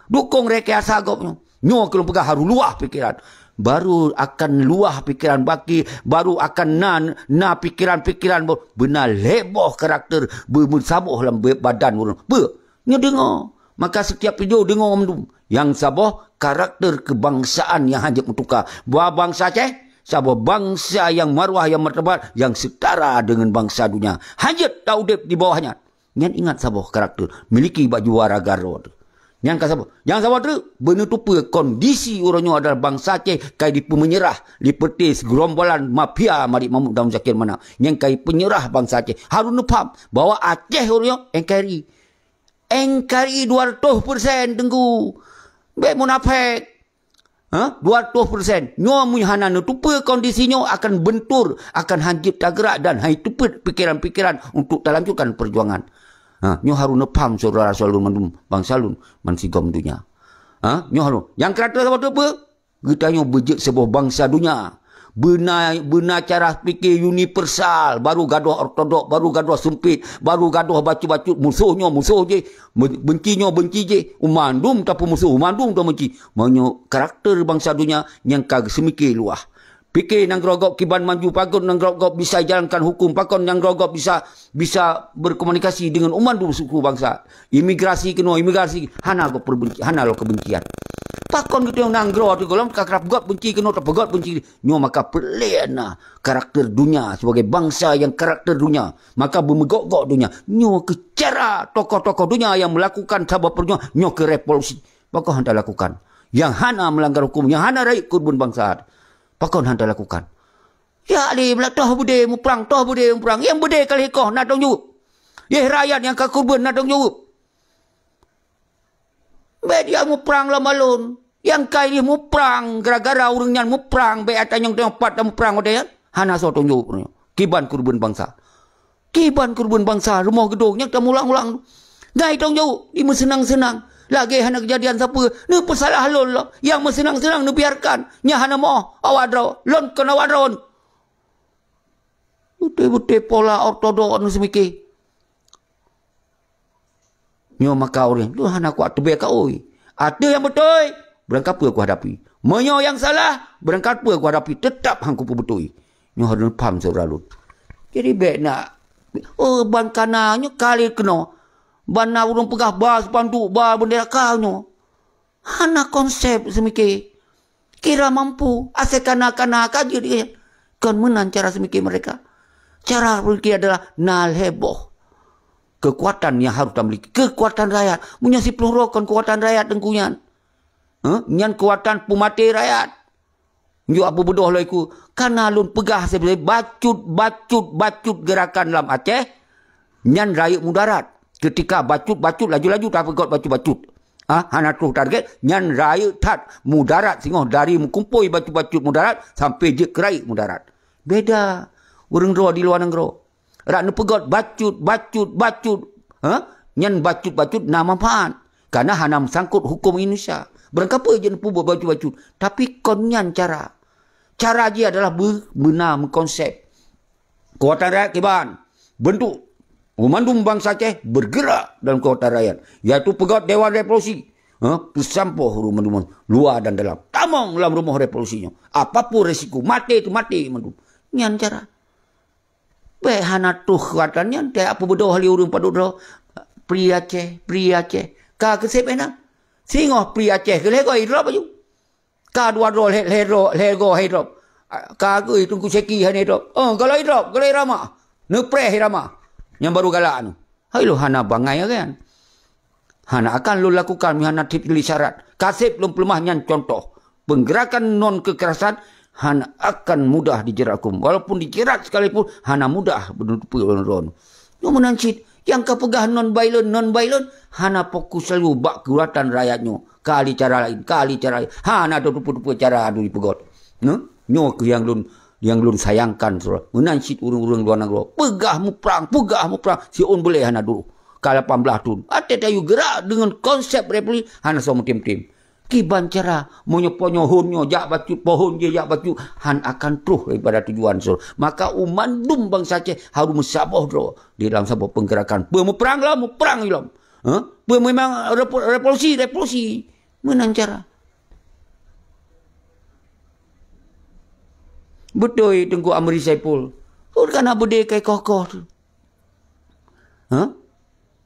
Dukong rekayasa gob nyoe. Nyoe keuh lôn peugah harôh luwah pikeran. Baru akan luwah pikeran baki, baru akan na, na pikeran-pikeran bo-, beuna lhée boh karakter beumeusaboh lam be-, badan ureuëng. Peue? Nyoe deungoe. Maka setiap video deungoe mandum. Nyang saboh karakter keubangsaan nyang hanjeuet meutuka. Bahwa bansa Aceh, saboh bansa nyang marwah, nyang martabat, nyang setara deungon bansa donya. Hanjeuet taudeb di bawah nyan. Nyan ingat saboh karakter, miliki bak juara garo teuh. Nyan ka saboh. Nyang saboh teuh, beuneutupeue kondisi uroe nyoe adalah bansa Aceh ka jipeumeunyeurah lé peureute seugurombolan mafia Marit Mahmud dan Zakir Manaf. Nyan ka jipeumeunyeurah bansa Aceh. Harôh neupham bahwa Aceh uroe nyoe N K R I. N K R I dua ratus persen, Teungku. Bék munafék. Ha? Dua ratus persen. Nyoe meunyo hana neutupeue kondisi nyoe akan bentur, akan hanjeuet tageurak dan hai teupeuet pikeran-pikeran untuk talanjutkan peujuangan. Ha, nyoe harôh neupham syedara-syedara lôn mandum bansa lôn bansigom donya. Ha, nyoe harôh. Nyang keurateun saboh teupeu, geutanyoe beujeuet saboh bansa donya. Beuna, beuna cara pike universal, baru gadôh ortodok, baru gadôh seumpit, baru gadôh bacut-bacut, musoh nyoe musoh jih, benci nyoe benci jih, mandum tapeumusoh, mandum tabenci. Meunyoe karakter bansa donya nyang ka geuseumiké luwah. Pike nanggroe gob kiban maju, pakon nanggroe gob bisa jalankan huköm, pakon nanggroe gob bisa, bisa berkomunikasi deungon mandum suku bansa. Imigrasi keunoe, imigrasi hana gob perbenci-, hana lo kebencian. Pakon geutanyoe nanggroe teuh gohlom ka krab gob benci keunoe, tapeugöt benci. Nyoe maka peureulée na karakter donya sebagai bansa nyang karakter donya. Maka beumeugok-gok donya. Nyoe keuh cara tokoh-tokoh donya nyang melakukan saboh peujuangan, nyoe keuh revolusi. Pakon hana talakukan? Nyang hana meulanggar huköm, nyang hana rayeuk keureubeuen bansa. Pakon hana talakukan? Ya lé, beulatôh beudé muprang, toh beudé muprang. Nyang beudé ka lheueh koh na tanggung jaweueb. Yeh rakyat nyang ka keureubeuen na tanggung jaweueb. Bék dia muprang lom alon. Nyang ka lheueh muprang, gara-gara ureuëng nyan muprang, bék atanyong teumpat dan muprang watée nyan. Hana soe tanggung jaweueb nyoe. Kiban keureubeuen bansa. Kiban keureubeuen bansa, rumoh geudong nyang tamulang-ulang. Ngai tong jaweueb, dimeuseunang-seunang. Lagée hana keujadian sapeue, neupeusalah lôn lom. Nyang meuseunang-seunang neubiarkan, nyang hana moh awak droe, lôn kon awak droe. Beutôi-beutôi pola ortodok neuseumiké. Nyoe maka ureuëng tu hana kuat teubée kaôi. Ateueh nyang beutôi, beurangkapeue kuhadapi. Meunyoe nyang salah, beurangkapeue kuhadapi, teutab han kupeubeutôi. Nyoe harôh neupham syedara lôn. Jadi bék na, oh, ban kana nyoe ka lé keunoe. Ban na ureuëng peugah ba spanduk, ba beundera ka nyoe. Hana konsep seumiké. Kira mampu, asai kana-kana ka jeuet, kon meunan cara seumiké mereka. Cara berpikir adalah na lhée boh keukuatan nyang harôh tamiliki. Keukuatan rakyat. Meunyoe siploh droe kon keukuatan rakyat teungku nyan. Huh? Nyan keukuatan peumaté rakyat. Nyoe abu beudôh lom iku, kana lôn peugah sibagoe bacut, bacut, bacut geurakan lam Aceh, nyan rayeuk mudarat. Keutika bacut-bacut laju-laju tapeugöt bacut-bacut. Ah, hana troh target, nyan rayeuk that mudarat singoh dari meukumpôi bacut-bacut mudarat sampai jeuet keu rayeuk mudarat. Beda ureuëng droe di luwa nanggroe. Rak neupeugöt bacut, bacut, bacut. Ha? Nyan bacut-bacut na manfaat. Karena hana meusangkot huköm Indonesia. Beurangkapeue jeuet neupeubuet bacut-bacut. Tapi kon nyan cara. Cara jih adalah beu-, beuna meukonsep. Keukuatan rakyat kiban. Bentuk. Meumandum bansa Aceh bergerak dalam keukuatan rakyat. Yaitu peugöt Dewan Revolusi. Ha? Peusampoh ureuëng mandum luwa dan dalam. Tamong lam rumoh revolusi nyoe. Apapun resiko, maté tu maté mandum. Nyan cara. Bék hana troh keukuatan nyan, teuh abu beudôh lé ureuëng padub droe. Pri Aceh, pri Aceh. Ka keuseb éh na. Singoh pri Aceh keu lhée goe idrop laju. Ka dua droe lhée, lhée droe, lhée goe hai drop. Ka geuh Teungku Syeki hana idrop. Oh, galak idrop, galak irama. Neupreh irama. Nyang baru galak nyoe. Hai lôn hana bangai kan. Hana akan lôn lakukan meuhana tieb lé syarat. Kaseb lôn peuleumah nyan contoh. Peunggerakan non kekerasan hana akan mudah dijerat hukum. Walaupun dijerat sekalipun, hana mudah beuneutupeue lôn droe. Nyoe meunan cit, nyang ka peugah non violent, non violent, hana fokus selalu bak keuratan rakyat nyoe. Ka lé cara laén, ka lé cara laén. Hana teutupeue-tupeue cara adoe jipeugöt. Nyoe, nyoe keuh nyang lôn, nyang lôn sayangkan, syedara. Meunan cit ureuëng-ureuëng luwa nanggroe. Peugah muprang, peugah muprang. Siôn bulée hana duroh. Ka lapan blaih thon. Até tayue gerak deungon konsep revolusi hana soe meutem-tem. Kiban cara, meunyoe po nyoe hon nyoe jak bacut, pohon jih jak bacut, han akan troh daripada tujuan seurah. Maka u mandum bansa Aceh harôh meusaboh droe di dalam saboh peugerakan. Peue meuprang lom, meuprang lom. Ha? Peue memang revo-, revolusi, revolusi. Meunan cara. Beutôi Teungku Amri Saipul. Ulôn kana beudé kai koh-koh tu. Ha?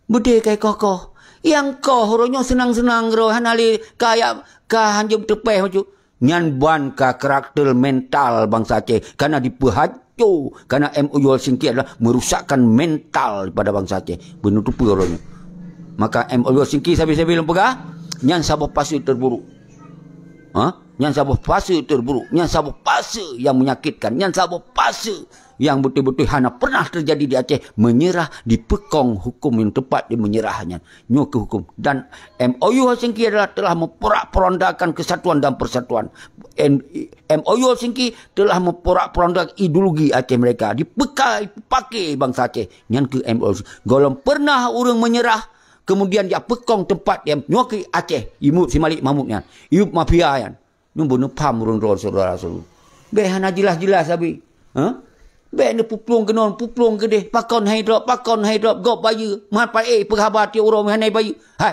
Beudé kai koh-koh. Nyang koh uroe nyoe seunang-seunang droe hana lé kaya ka hanjeuet teupéh maju. Nyan ban ka karakter mental bansa Aceh. Kana dipeuhaco, kana M O U Helsinki adalah merusakkan mental daripada bansa Aceh. Beuneuteupeu uroe nyoe. Maka M O U Helsinki sabe-sabe lôn peugah, nyan saboh fase terburuk. Ha? Nyan saboh fase terburuk, nyan saboh fase yang menyakitkan, nyan saboh fase yang beutôi-beutôi hana pernah terjadi di Aceh, menyerah dipeukong hukum yang tepat di menyerah nyan. Nyoe keuh hukum. Dan M O U Helsinki adalah telah memporak-porandakan kesatuan dan persatuan. M O U Helsinki telah memporak-porandakan ideologi Aceh mereka. Dipekai, pakai bansa Aceh. Nyan keuh M O U. Golom pernah ureuëng menyerah, kemudian jak peukong tempat dia. Nyoe keuh Aceh. Imut si Malik Mahmud nyan. Imut mafia nyan. Nyoe beuneupham ureuëng droe syedara-syedara. Bék hana jeulaih-jeulaih sabe. Ha? Bék neupuplueng keunoe, puplueng keudeh, pakon hai drob, pakon hai drob, gob bayeue, mat paéh peuhaba tiep uroe meuhana bayeue. Hai.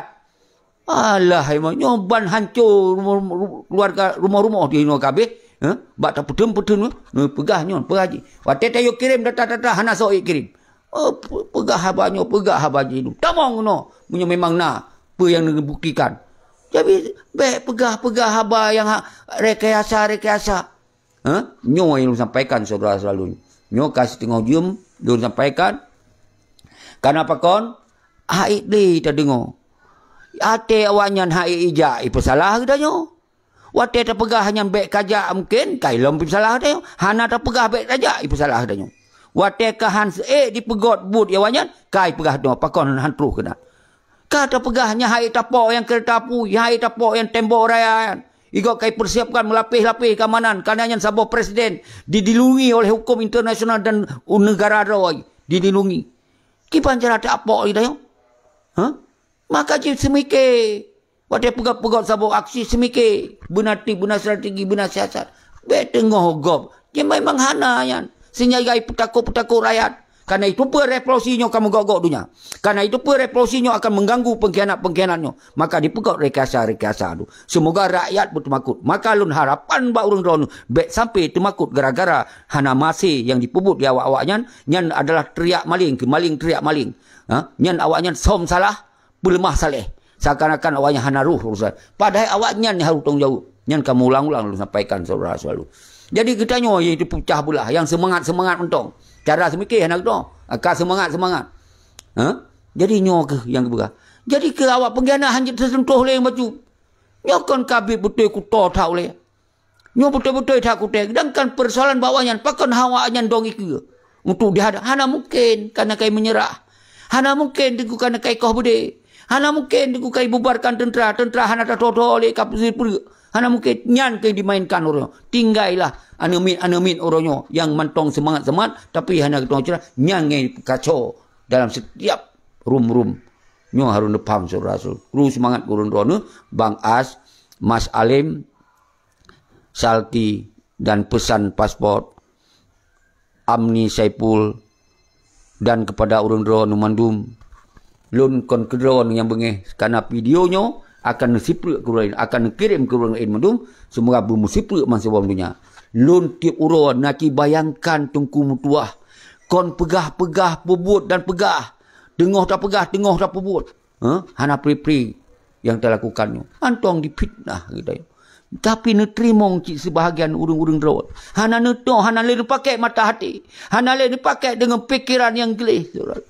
Alah, hai nyoe ban hanco rumoh, ru-, keluarga, rumoh-rumoh di inoe kabeh. Ha? Bak tapeutheun-peutheun, neupeugah nyoe, peugah jih. Watée tayue kirém data-data, hana soe kirém. Oh, pe-, peugah haba nyoe, peugah haba jinoe. Tamong keunoe, meunyoe memang na peue nyang neubuktikan. Jadi, bék peugah-peugah haba nyang ha-, rekayasa-rekayasa. Ha? Nyoe nyang lôn sampaikan, syedara-syedara lôn. Nyoe ka siteungoh jeuem lôn sampaikan. Kana pakon? Hak ék lé tadeungoe. Até awaknyan hak ék ijak, ipeusalah geutanyoe. Watée tapeugah nyan bék kajak, mungken ka ilom pih salah tanyoe. Hana tapeugah bék tajak, ipeusalah tanyoe. Watée ka han seuék dipeugot buet awaknyan, ka ipeugah droe pakon han troh keunan. Ka tapeugah nyan hai tapok nyang keureuta apui, hai tapok nyang tembok raya nyan. Igob ka ipeusiapkan meulapéh-lapéh keamanan, karena nyan saboh presiden didilindungi oleh hukum internasional dan negara droe didilindungi. Kiban cara tapok lé tanyoe? Ha? Maka jih seumike. Watée peugah-peugah saboh aksi seumike, beuna trik, beuna strategi, beuna siasat. Bék teungoh gob. Nyan memang hana nyan. Seujagai peutakot-peutakot rakyat. Karena itu peue revolusi nyoe ka meugok-gok donya. Karena itu peue revolusi nyoe akan mengganggu pengkhianat-pengkhianat nyoe. Maka dipeugok rekayasa-rekayasa tu. Semoga rakyat beuteumakot. Maka lôn harapan bak ureuëng droeneuh bék sampai teumakot gara-gara hana maséh nyang dipeubuet di awak-awak nyan. Nyan adalah teriak maling, keu maling teriak maling. Ha? Nyan awak nyan som salah, peuleumah saléh. Seakan-akan awaknyan hana roh urusan. Padahai awaknyan nyang harôh tanggung jaweueb. Nyan ka meuulang-ulang lôn sampaikan syedara-syedara lôn. Jadi geutanyoe yaitu peucah beulah nyang seumangat-seumangat mantong. Cara seumike hana geutanyoe. Ka seumangat-seumangat. Ha? Jadi nyoe keuh nyang geupeugah. Jadi keu awak peungkhianat hanjeuet teuseuntoh lé nyang bacut. Nyoe kon kabit beutôi kuto that ulée. Nyoe beutôi-beutôi that kutéh, sedangkan persoalan bak awaknyan, pakon awaknyan dong ikeue untuk dihadab? Hana mungken kana kai menyerah. Hana mungken teungku kana kai koh beudé. Hana mungken teungku kai bubarkan teuntra, teuntra hana tatho-tho lé ka peuseupeureuek. Hana mungken nyan keuh dimainkan uroe nyoe. Tinggailah aneuk miet-aneuk miet uroe nyoe nyang mantong seumangat-seumangat, tapi hana geutanyoe ceurah, nyan nyang peukaco dalam setiap rum-rum. Nyoe harôh neupaham syedara-syedara. Kru seumangat gurôn droeneuh, Bang As, Mas Alem, Salti dan pesan paspor Amni Saipul dan kepada ureuëng droeneuh mandum. Lôn kon keudroe nyang beungéh karena video nyoe akan neusipreuk keu ureuëng laén, akan neukirém keu ureuëng laén mandum, seumoga beumeusipreuk bansa donya. Lôn tieb uroe na ci bayangkan teungku meutuwah kon peugah-peugah, peubuet dan peugah, teungoh tapeugah, teungoh tapeubuet. Ha? Hana pri-pri nyang talakukan nyoe. Mantong difitnah geutanyoe. Tapi neuteurimong cit sibahagian ureuëng-ureuëng droe. Hana neutoh, hana lé neupakék mata hati. Hana lé neupakék deungon pikeran nyang gleh, syedara.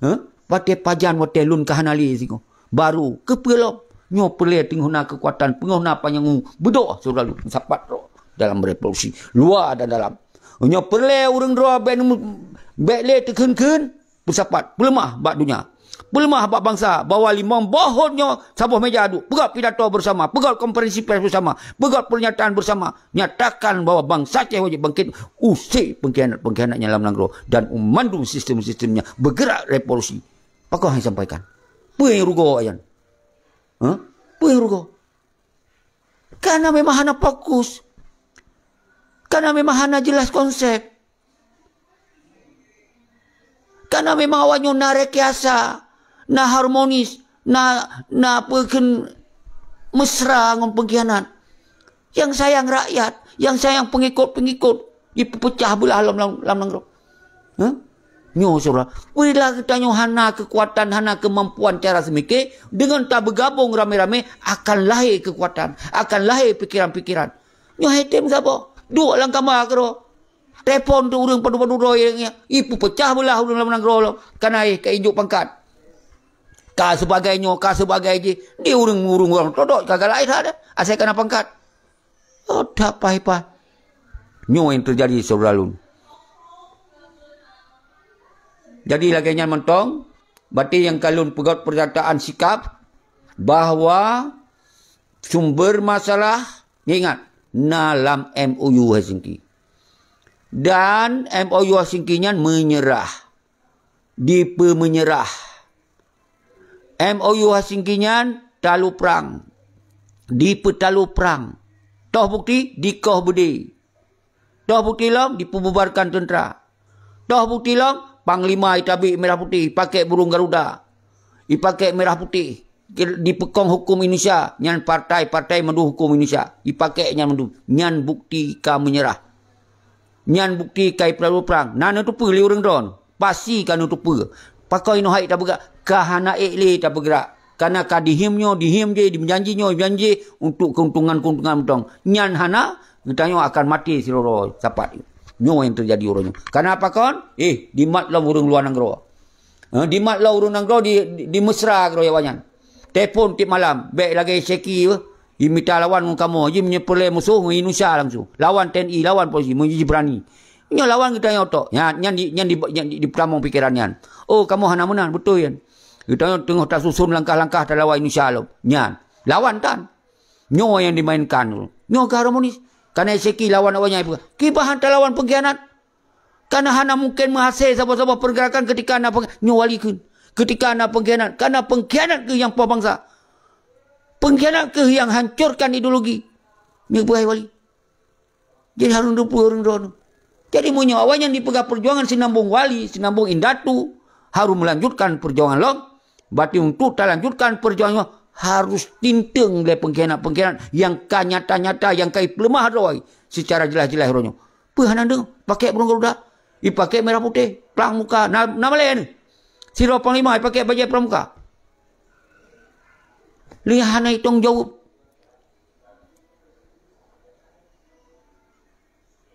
Ha? Watée pajan, watée lôn ka hana lé singoh. Baru, keupeue lom? Nyoe peureulée teungoh na keukuatan, teungoh na panyang beudôh, syedara lôn, sapat droe dalam revolusi. Luwa dan dalam. Nyoe peureulée ureuëng droe bék neu-, bék lé teukheun-kheun. Peusapat, peuleumah bak donya. Peuleumah bak bansa bahwa limong boh hot nyoe saboh meja duek. Peugét pidato bersama, peugét konferensi pers bersama, peugét pernyataan bersama. Nyatakan bahwa bansa Aceh wajib bangkit, usé pengkhianat-pengkhianat nyang lam nanggroe dan mandum sistem-sistemnya bergerak revolusi. Pakon hai sampaikan? Peue nyang rugoe nyan? Ha? Peue nyang rugoe? Karena memang hana fokus. Karena memang hana jelas konsep. Karena memang awak nyoe na rekayasa, na harmonis, na, na peue kheun mesra ngon pengkhianat. Nyang sayang rakyat, nyang sayang pengikut-pengikut, dipeucah beulah lam, lam, lam nanggroe. Hah? Nyoe syedara, bila geutanyoe hana keukuatan, hana keumampuan cara seumike, deungon tabeugabong ramé-ramé, akan lahé keukuatan, akan lahé pikiran-pikiran. Nyoe hai tem saboh, duek lam kama keudroe. Telepon tu ureuëng padub-padub droe, ipupecah beulah ureuëng lam nanggroe lom. Kana éh ka injok pangkat. Ka sebagai nyoe, ka sebagai jih. Di ureuëng-ureuëng ureuëng todok ka galak that. Asai kana pangkat. Oh, that paih-paih. Nyoe yang terjadi, saudara lun. Jadi lagée nyan mantong, berarti yang kalon peugét pernyataan sikap bahwa sumber masalah, ingat, na lam M O U Helsinki. Dan M O U Helsinki nyan menyerah, dipeumenyerah. M O U Helsinki nyan talu prang, dipeutalu prang. Toh bukti, dikoh beudé. Toh bukti lom, dipeububarkan teuntra. Toh bukti lom, panglima itabik merah putih, ipaké burung garuda, ipaké merah putih, dipeukong huköm Indonesia, nyan partai-partai mandum huköm Indonesia, ipaké nyan mandum. Nyan bukti ka menyerah. Nyan bukti ka ipeutalu prang. Na neuteupeue lé ureuëng droen, pasti ka neuteupeue. Pakon inoe hai tapeugah, ka hana ék lé tapeugrak. Karena ka dihiém nyoe, dihiém jih, dijanji nyoe, dijanji untuk keuntungan-keuntungan mantong. Nyan hana, geutanyoe akan maté sidroe sapat. Nyoe yang terjadi uroe nyoe. Karena pakon? Eh, dimat lom ureuëng luwa nanggroe. Ha, dimat lom ureuëng nanggroe di, di, dimesra keudroe awaknyan. Telepon tieb malam, bék lagée Syeki, eh, imita lawan ngon kamoe, ji meunyoe peureulée musoh ngon Indonesia langsung. Lawan T N I, lawan polisi, meunyoe ji beurani. Nyoe lawan geutanyoe tok. Nyan, nyan di, nyan di, nyan di, dipeutamong pikeran nyan. Oh, kamoe hana meunan, beutôi nyan. Geutanyoe teungoh tasuson langkah-langkah talawan Indonesia lom. Nyan, lawan tan. Nyoe nyang dimainkan tu. Nyoe ka harmonis. Karena Syeki lawan awaknyan, kiban han talawan pengkhianat. Karena hana mungkin meuhasé saboh-saboh pergerakan ketika na peng-, nyoe wali kheun. Ketika na pengkhianat, karena pengkhianat keuh nyang poh bansa. Pengkhianat keuh nyang hancurkan ideologi. Nyoe buhai wali. Jadi harôh neuteupeue ureuëng droeneuh. Jadi meunyoe awaknyan dipeugah perjuangan sinambong wali, sinambong indatu, harôh melanjutkan perjuangan lom, berarti untuk talanjutkan perjuangan nyoe harôh tinteung lé pengkhianat-pengkhianat nyang ka nyata-nyata, nyang ka ipeuleumah droe secara jelas-jelas uroe nyoe. Peue hana deungoe? Paké burung garuda, ipaké merah putéh, plang muka, na, na malée neuh. Sidroe panglima ipaké bajée pramuka. Lé hana itong jaweueb.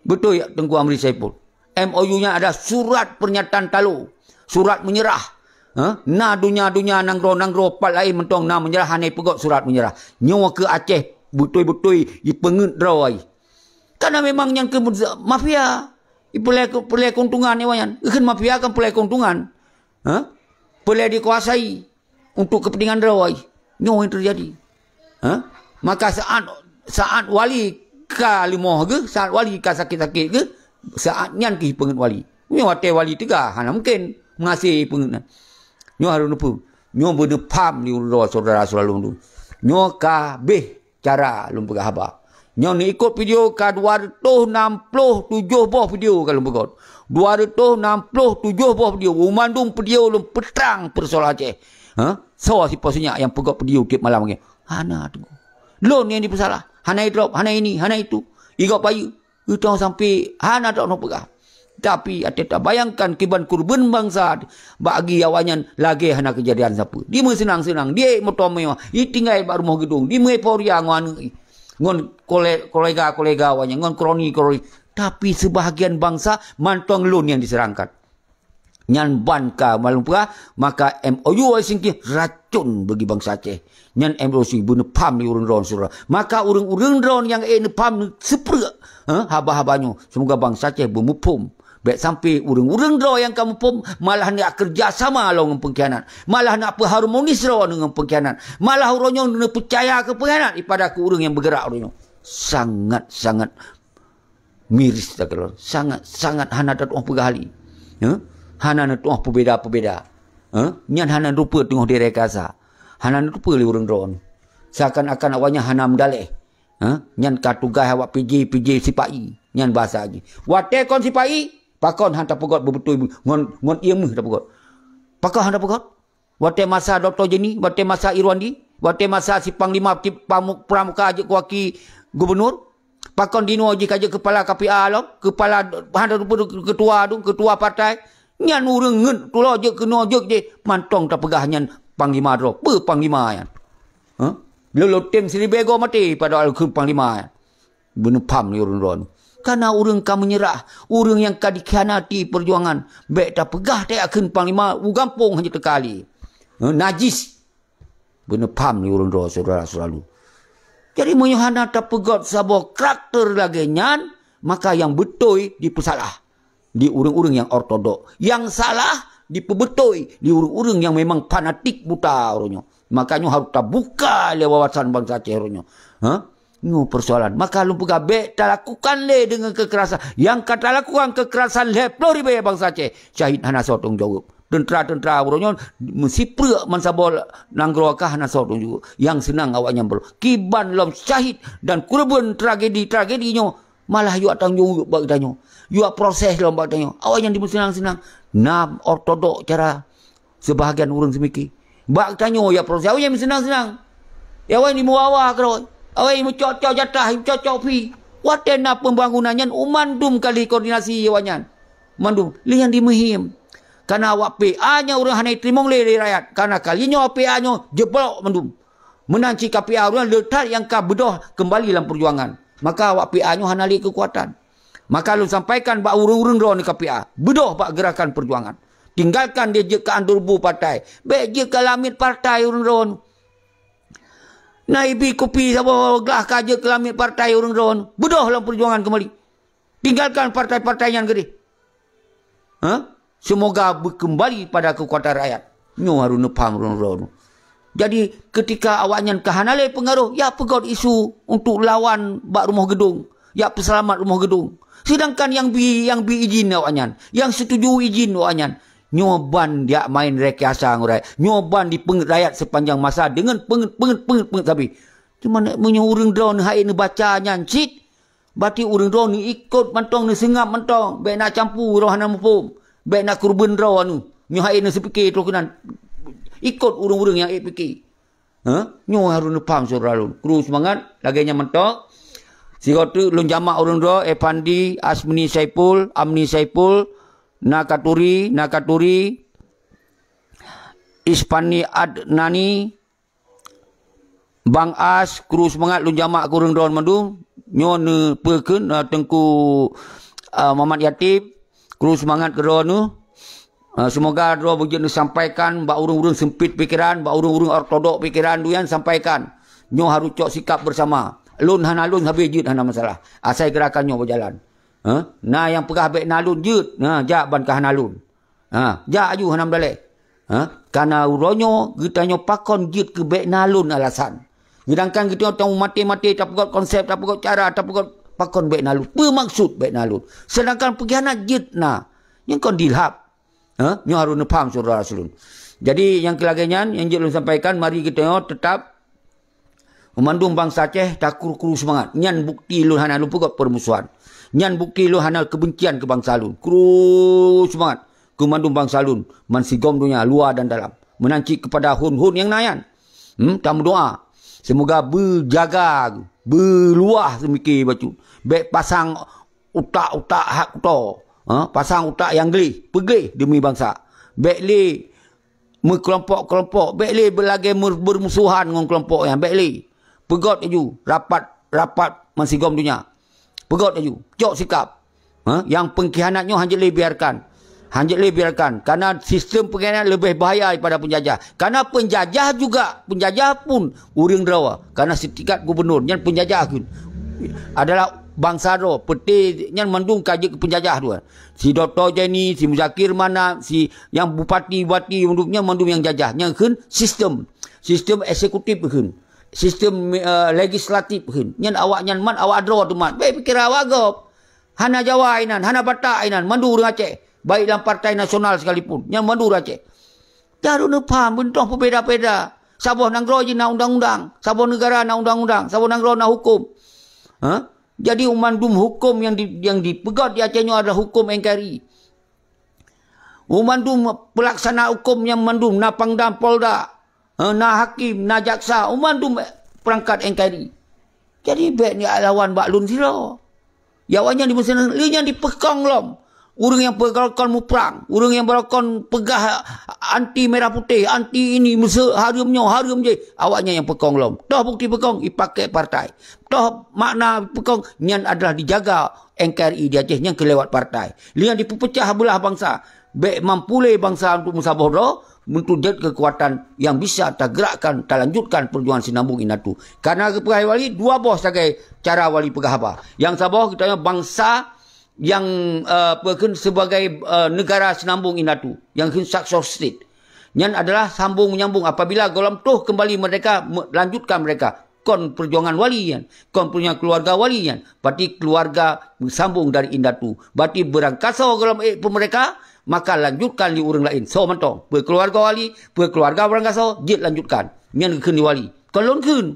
Beutôi, Teungku Amri Saipul. M O U nyan ada surat pernyataan talo, surat menyerah. Ha? Na donya-donya nanggroe-nanggroe pat laén mantong na menyerah, hana ipeugét surat menyerah. Nyoe keu Aceh beutôi-beutôi jipeungeut droe. Karena memang nyan keu mafia. Ipeulée, peulée keuntungan nyoe nyan. Kheun mafia kan peulée keuntungan. Ha? Peulée dikuasai untuk kepentingan droe. Nyoe yang terjadi. Ha? Maka saat, saat wali ka leumoh geuh, saat wali ka sakét-sakét geuh, saat nyan keuh peungeut wali. Nyoe watée wali teuga, hana mungkin meuhasé peungeut nyan. Nyoe harôh neupeu. Nyoe beuneupham di uroe saudara-saudara lôn tu. Nyoe ka béh cara lôn peugah haba. Nyoe neuikot video ka dua reutôh nam ploh tujoh boh video ka lôn peugét. Dua reutôh nam ploh tujoh boh video. Banmandum video lôn peutrang peusoalan Aceh. Ha? Soe sipo sinyak nyang peugét video tieb malam nyoe? Hana teungku. Lôn nyang dipeusalah. Hana idrop, hana ini, hana itu. Igop bayeue. Geutanyoe sampai hana droeneuh peugah. Tapi até tabayangkan kiban keureubeuen bansa bak agi awaknyan lagée hana keujadian sapeue. Dimeuseunang-seunang, diék moto mewah, itinggai bak rumoh geudong, dimeueuphoria ngon aneuëk, ngon kole-, kolega-kolega awaknyan, ngon kroni-kroni. Tapi seubahagian bansa mantong lôn nyang diseurangkan. Nyan ban ka malum peugah, maka M O U Helsinki racun bagi bansa Aceh. Nyan M O U Helsinki beuneupham lé ureuëng droen syedara. Maka ureuëng-ureuëng droen nyang ék neupham neuseuprek, ha, haba-haba nyoe. Seumoga bansa Aceh beumuphom. Bék sampai ureuëng-ureuëng droe nyang ka muphom malah nak keureuja sama lom ngon peungkhianat. Malah nak peuharmonis droe ngon peungkhianat. Malah uroe nyoe neupeucaya keu peungkhianat daripada keu ureuëng nyang beugerak uroe nyoe. Sangat-sangat miris takalon. Sangat-sangat hana tatuoh peugah hali. Ha? Hana neutuoh peubeda-peubeda. Ha? Nyan hana neuteupeue teungoh direkayasa. Hana neuteupeue lé ureuëng droen. Seakan-akan awaknyan hana meudaleh. Ha? Nyan ka tugaih awak P J, P J sipai. Nyan bahasa jih. Watée kon sipai, pakon hana tapeugét beubeutôi ngon, ngon ié méuh tapeugét. Pakon hana tapeugét? Watée masa Dokto Jenny, watée masa Irwandi, watée masa si Panglima Ti-, Pamu-, Pramuka jeuet keu waki gubunur, pakon dinoe jih ka jeuet keupala K P A lom, keupala hana teupeu ketua dum, ketua partai. Nyan ureuëng ngeut tulo jeuet keunoe jeuet jih, mantong tapeugah nyan panglima droe. Peue panglima nyan? Huh? Lolo tem siribée goe maté padahai kheun panglima nyan. Beuneupham lé ureuëng droe nyoe. Kana ureuëng ka meunyeurah, ureuëng nyang ka dikhianati peujuangan, bék tapeugah teuh kheun panglima u gampông hana teuka lé. Huh? Najis. Beuneupham lé ureuëng droe syedara seulalu. Jadi meunyoe hana tapeugét saboh karakter lagée nyan, maka nyang beutôi dipeusalah. Di ureuëng-ureuëng nyang ortodok. Nyang salah dipeubeutôi di ureuëng-ureuëng nyang memang fanatik buta uroe nyoe. Makanya harus tabuka lé wawasan bansa Aceh uroe nyoe. Ha? Nyoe persoalan. Maka lôn peugah bék talakukan lé deungon kekerasan. Nyang ka talakukan kekerasan lhée ploh ribée bansa Aceh, syahid hana soe tanggung jaweueb. Teuntra-teuntra uroe nyoe meusipreuk man saboh nanggroe ka hana soe tanggung jaweueb. Nyang seunang awaknyan bro. Kiban lom syahid dan keureubeuen tragedi-tragedi nyoe malah yuak tanggung jaweueb bak geutanyoe. Yuak proses lom bak geutanyoe. Awaknyan dimeuseunang-seunang. Na ortodok cara sebahagian ureuëng seumiki. Bak geutanyoe ya proses awaknyan meuseunang-seunang. Ya awaknyan dimeuwawa keudroe. Awaknyan meucok-cok jatah, meucok-cok pi. Watée na pembangunan nyan u mandum kali koordinasi awaknyan. Mandum. Lé nyang dimeuhiem. Karena awak P A nyan ureuëng hana jiteurimong lé, lé rakyat. Karena kali nyoe P A nyoe jeblok mandum. Meunan cit K P A ureuëng le that nyang ka beudôh keumbali lam peujuangan. Maka awak P A nyoe hana lé keukuatan. Maka lôn sampaikan bak ureuëng-ureuëng droeneuh K P A, beudôh bak geurakan peujuangan. Tinggalkan dia jeuet keu andurbu partai. Bék jeuet keu lamiet partai ureuëng droeneuh. Na ibi kupi saboh glah ka jeuet keu lamiet partai ureuëng droeneuh. Beudôh lam peujuangan keumbali. Tinggalkan partai-partai nyan keudeh. Ha? Semoga beukeumbali pada keukuatan rakyat. Nyoe harôh neupham droeneuh. Jadi, keutika awaknyan ka hana lé peungaroh, ya peugét isu untuk lawan bak rumoh geudong, ya peuseulamat rumoh geudong. Seudangkan nyang bi, nyang bi idhin awaknyan, nyang seutuju idhin awaknyan, nyoe ban jak main rekayasa ngon rakyat. Nyoe ban dipeungeut rakyat seupanjang masa deungon peungeut, peungeut, peungeut, peungeut sabe. Cuma meunyoe ureuëng droeneuh hana neubaca nyan cit, Bati ureuëng droeneuh ikot mantong, neuseungab mantong, bék na campu roh hana muphom, bék na keureubeuen droeneuh. Nyoe hai neuseupike troh keunan. Ikot ureuëng-ureuëng nyang ék pike. Ha? Nyoe harôh neupham syedara lôn. Kru seumangat, lagée nyan mantong. Sigoe teuk lôn jamak ureuëng droe, Evandi, Asmini Saipul, Amni Saipul, Nakaturi, Nakaturi, Ispani Adnani, Bang As, kru seumangat lôn jamak keu ureuëng droeneuh mandum. Nyoe neupeukheun, eh, Teungku, eh, Muhammad Yatib, kru seumangat keu droeneuh. Eh, seumoga droe beujeuet neusampaikan bak ureuëng-ureuëng seumpit pikeran, bak ureuëng-ureuëng ortodok pikeran, duyan sampaikan. Nyoe harôh cok sikap beusama. Lôn hana lôn sabe jeuet hana masalah. Asai geurakan nyoe beujalan. Eh? Na nyang peugah bék na lôn jeuet, na jak ban ka hana lôn. Ha, jak aju hana meudaleh. Ha, kana uroe nyoe geutanyoe pakon jeuet keu bék na lôn alasan. Seudangkan geutanyoe tameumaté-maté tapeugét konsep, tapeugét cara, tapeugét pakon bék na lôn. Peue maksud bék na lôn? Seudangkan peukhianat jeuet na. Nyan kon dilhab. Ha, nyoe harôh neupham syedara lôn. Jadi nyang keu lagée nyan nyang jeuet lôn sampaikan, mari geutanyoe teutap Meumandum bansa Aceh takru-kru seumangat. Nyan bukti lôn hana lôn peugét peurmusuhan. Nyan bukti lôn hana keubencian keu bansa lôn. Kru seumangat keu mandum bansa lôn, man sigom donya, luwa dan dalam. Meunan cit keupada hon-hon nyang na nyan. Hmm, tameudoá. Seumoga beujaga, beuluwah seumike bacut. Bék pasang utak-utak hak kuto. Ha, pasang utak nyang gleh, peugleh deumi bansa. Bék lé meukelompok-kelompok, bék lé beulagée meur-, beurmusohan ngon kelompok nyan, bék lé. Peugét laju, rapat, rapat meusigom donya. Peugét laju, cok sikap. Ha? Nyang peungkhianat nyoe hanjeuet lé biarkan. Hanjeuet lé biarkan. Karena sistem peungkhianat leubeh bahaya daripada peunjajah. Karena peunjajah juga, peunjajah pun ureuëng droe. Karena seutingkat gubunur, nyan peunjajah kheun. Adalah bansa droe, peuté nyan mandum ka jeuet keu peunjajah dua. Si Dokto Jenny, si Muzakir Manaf, si nyang bupati-bupati mandum nyan mandum nyang jajah. Nyan kheun sistem. Sistem eksekutif kheun. Sistem, eh, legislatif kheun. Nyan awak nyan mat, awak droe teuh mat. Bék pikira awak gob. Hana Jawa inan, hana Batak inan, mandum ureuëng Aceh. Baik lam partai nasional sekalipun. Nyan mandum ureuëng Aceh. Harôh neupham, beuntoh peubeda-beda. Saboh nanggroe jih na undang-undang, saboh neugara na undang-undang, saboh nanggroe na huköm. Ha? Jadi, mandum hukum yang di, yang dipeugöt di Aceh nyoe adalah hukum N K R I. Mandum pelaksana hukum nyang mandum, na Pangdam, Polda, eh, na hakim, na jaksa, mandum perangkat N K R I. Jadi, bèk neulawan bak lôn sidroe. Ya, awaknyan dimeuseunang, lé nyan dipeukong lom. Ureueng nyang beulakon muprang, ureueng nyang beulakon peugah anti merah putih, anti ini, meuseu-, hareuem nyoe, hareuem jéh, awaknyan nyang peukong lom. Toh bukeuti peukong, ipaké partai. Toh makna peukong, nyan adalah dijaga N K R I di Aceh nyan keu lewat partai. Lé nyan dipeupeucah beulah bansa. Bèk mampu lé bansa untuk meusaboh droe, untuk jeuet keukuatan nyang bisa tageurakkan, talanjutkan peujuangan sinambong indatu. Karena geupeugah Wali, dua boh sagai cara Wali peugah haba. Nyang saboh geutanyoe bansa nyang, eh, peue kheun sebagai, eh, negara sinambong indatu, nyang kheun successor state. Nyan adalah sambung menyambung. Apabila gohlom toh kembali merdeka, me-, lanjutkan merdeka. Kon perjuangan Wali nyan, kon perjuangan keluarga Wali nyan. Berarti keluarga beusambung dari indatu. Berarti beurangkasoe gohlom ék peumerdeka, maka lanjutkan lé ureueng laén. Soe mantong, peue keluarga Wali, peue keluarga beurangkasoe, jeuet lanjutkan. Nyan geukheun lé Wali. Kon lôn kheun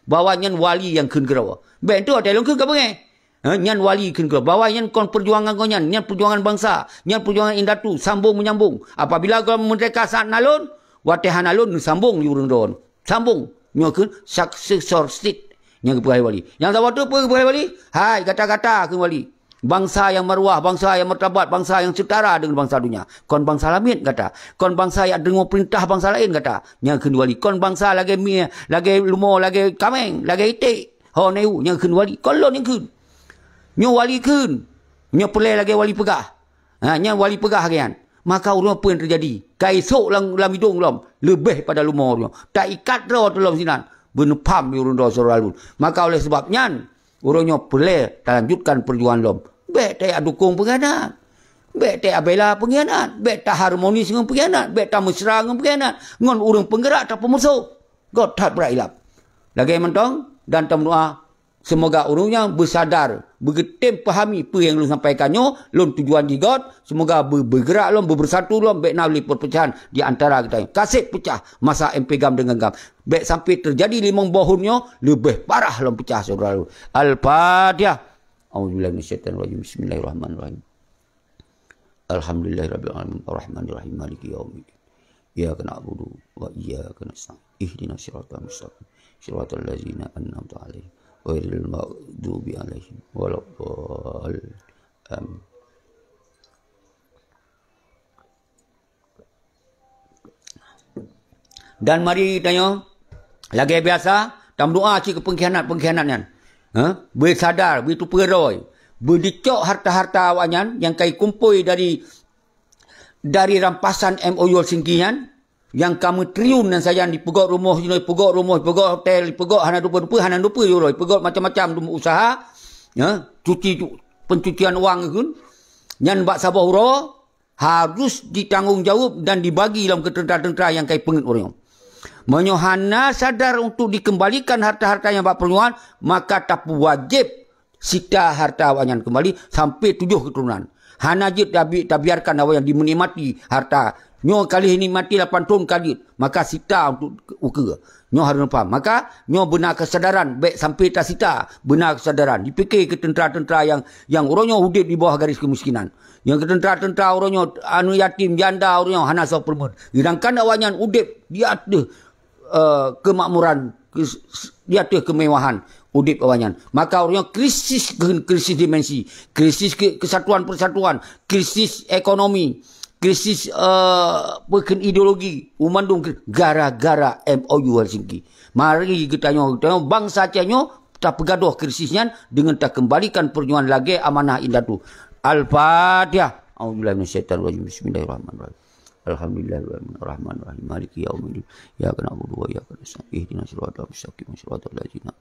bahwa nyan Wali nyang kheun keudroe. Bèk enteuk watèe lôn kheun ka beungèh. Ha, nyan Wali kheun keudroe. Bahwa nyan kon perjuangan gobnyan, nyan perjuangan bansa, nyan perjuangan indatu, sambung menyambung. Apabila gohlom merdeka saat na lôn, watèe hana lôn, neusambung lé ureueng droe. Sambung. Nyoe kheun successor state nyang geupeugah lé Wali. Nyang saboh teuk peue geupeugah lé Wali? Hai, gata-gata, kheun Wali. Bansa nyang maruah, bansa nyang martabat, bansa nyang setara deungon bansa donya. Kon bansa lamiet gata. Kon bansa nyang deungon peurintah bansa laén gata. Nyang kheun Wali. Kon bansa lagèe mie, lagèe lumo, lagèe kaméng, lagèe iték. Ho neu, nyang kheun Wali. Kon lôn nyang kheun. Nyoe Wali kheun. Nyoe peureulèe lagèe Wali peugah. Ha, nyan Wali peugah lagèe nyan. Maka uroe nyoe peue nyang teujadi? Ka isôk lam, lam idông lom, leubeh pada lumo uroe nyoe. Taikat droe teuh lom sinan, beuneupham di ureueng droe syedara lôn. Maka oleh sabab nyan, uroe nyoe peureulèe talanjutkan peujuangan lom. Bèk tajak dukong peunghianat. Bèk tajak bela peunghianat. Bèk taharmonis ngon peunghianat. Bèk tameusra ngon peunghianat. Ngon ureueng peunggerak tapeumusoh. Göt that brat ilap. Lagèe mantong dan tameudoa, seumoga ureueng nyang beusadar, beugeutem pahami peue nyang lôn sampaikan nyoe, lôn tujuan jih göt, seumoga beu-, beugerak lom, beubeusatu lom, bèk na lé peupeucahan di antara geutanyoe. Ka sép peucah masa M P GAM deungon GAM. Bèk sampai teujadi limong boh thôn nyoe, leubeh parah lom peucah syedara lôn. Al-Fatihah. A'udzubillahi minasyaitonirrajim. Bismillahirrahmanirrahim. Alhamdulillahirabbil alamin, arrahmanirrahim, maliki yaumiddin. Iyyaka na'budu wa iyyaka nasta'in. Ihdinas siratal mustaqim. Siratal ladzina an'amta 'alaihim, ghairil maghdubi 'alaihim waladdallin. Amin. Dan mari tanyoe, lagèe biasa, tameudoa cit keu peungkhianat-peungkhianat nyan. Ha? Beusadar, beuteupeue droe, beudicok harta-harta awaknyan nyang ka ikumpôi dari, dari rampasan M O U Helsinki nyan, nyang ka meutriliun nyan sajan, dipeugöt rumoh jinoe, dipeugöt rumoh, dipeugöt hotel, dipeugöt hana dupeue-dupeue, hana dupeue uroe, dipeugöt macam-macam usaha, ya, cuci, pencucian uang kheun. Nyan bak saboh uroe, harus ditanggong jaweueb dan dibagi lom keu teuntra-teuntra nyang ka ipeungeuet ureueng nyoe. Meunyoe hana sadar untuk dikeumbalikan harta-harta nyang bak peurumohan, maka tapeuwajéb sita harta awaknyan keumbali sampai tujoh keuturonan. Hana jeuet tabi-, tabiarkan awaknyan dimeunikmati harta. Nyoe ka lheueh nikmati lapan thon ka jeuet, maka sita untuk ukeue. Nyoe harôh neupaham. Maka, nyoe beuna keusadaran, bèk sampai tasita, beuna keusadaran. Dipike keu teuntra-teuntra nyang, nyang uroe nyoe udép di bawah garis keumiskinan. Nyang keu teuntra-teuntra uroe nyoe, aneuk yatim, janda uroe nyoe hana soe peurumoh. Sedangkan awaknyan udép di ateueh, eh, keumakmuran, keu-, di ateueh keumewahan udép awaknyan. Maka uroe nyoe krisis, krisis dimensi, krisis ke-, kesatuan persatuan, krisis ekonomi, krisis, eh, peue kheun ideologi, u mandum kri-, gara-gara M O U Helsinki. Mari geutanyoe, geutanyoe bansa Aceh nyoe tapeugadôh krisis nyan deungon takeumbalikan peujuangan lagèe amanah indatu. Al-Fatihah. A'udzubillahi minasyaitonirrajim. Bismillahirrahmanirrahim. Alhamdulillahirrahmanirrahim. Maliki yaumiddin. Iyyaka na'budu wa iyyaka nasta'in. Ihdinas siratal mustaqim. Siratal ladzina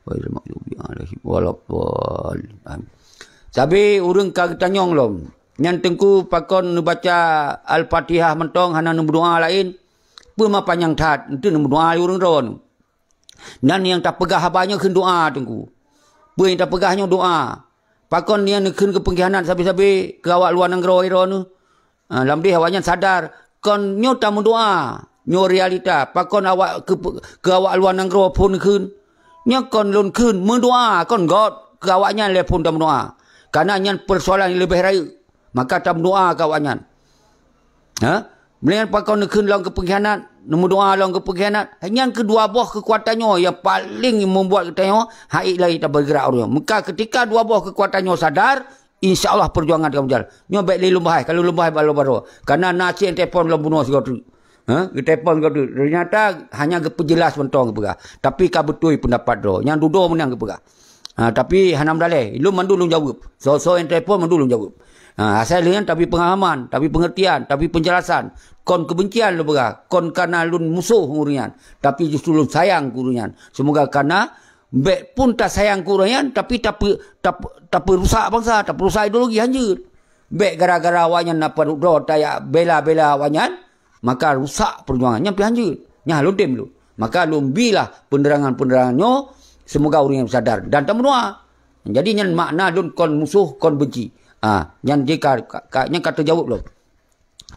ghairil maghdubi 'alaihim waladdallin. Amin. Sabe ureueng ka geutanyong lom. Nyan Teungku pakon neubaca Al-Fatihah mantong hana neumeudoa laén? Peue ma panyang that, enteuk neumeudoa lé ureueng droeneuh. Nyan nyang tapeugah haba nyoe kheun doa Teungku. Peue nyang tapeugah nyoe doa. Pakon nyan neukheun keu peungkhianat sabe-sabe keu awak luwa nanggroe droeneuh? Ah, lam deh awaknyan sadar, kon nyoe tameudoa, nyoe realita. Pakon awak keu, keu awak luwa nanggroe phon kheun? Nyoe kon lôn kheun, meudoa kon göt. keu awaknyan lé phon tameudoá. Karena nyan peusoalan nyang leubeh rayeuk. Maka tameudoá keu awaknyan. Ha? Meunan pakon neukheun lom keu peungkhianat, neumeudoá lom keu peungkhianat. Nyan keudua boh keukuatan nyoe nyang paleng membuat geutanyoe hana lé tabeugeurak uroe nyoe. Maka ketika dua boh keukuatan nyoe sadar, insya Allah peujuangan akan berjalan. Nyoe bék lé lôn bahai, kalau lôn bahai bak lôn baroe. Karena na cit telepon lom bunoe sigoe treuk. Ha? Geutelephon sigoe treuk. Ternyata hanya geupeujeulaih mantong geupeugah. Tapi ka beutôi peundapat droe. Nyang dudoe meunan geupeugah. Ha, tapi hana meudaleh. Lôn mandum lôn jaweueb. Soe-soe nyang telepon mandum lôn jaweueb. Ha, asai lheueh nyan tapi pengalaman, tapi pengertian, tapi penjelasan. Kon kebencian lôn peugah. Kon karena lôn musoh ngon ureuëng nyan. Tapi justru lôn sayang keu ureuëng nyan. Semoga karena bék pun tasayang keu ureuëng nyan, tapi tape-, tape-, tapeurusak bansa, tapeurusak ideologi, hanjeuet. Bék gara-gara awaknyan na padub droe tajak bela-bela awaknyan, maka rusak peujuangan nyan pih hanjeuet. Nyan lôn tem lôn. Maka lôn bilah penerangan-penerangan nyoe, semoga ureuëng nyan sadar dan tameudoá. Jadi nyan makna lôn kon musoh, kon benci. Ah, nyan jika ka, ka, nyan ka teujaweueb lom.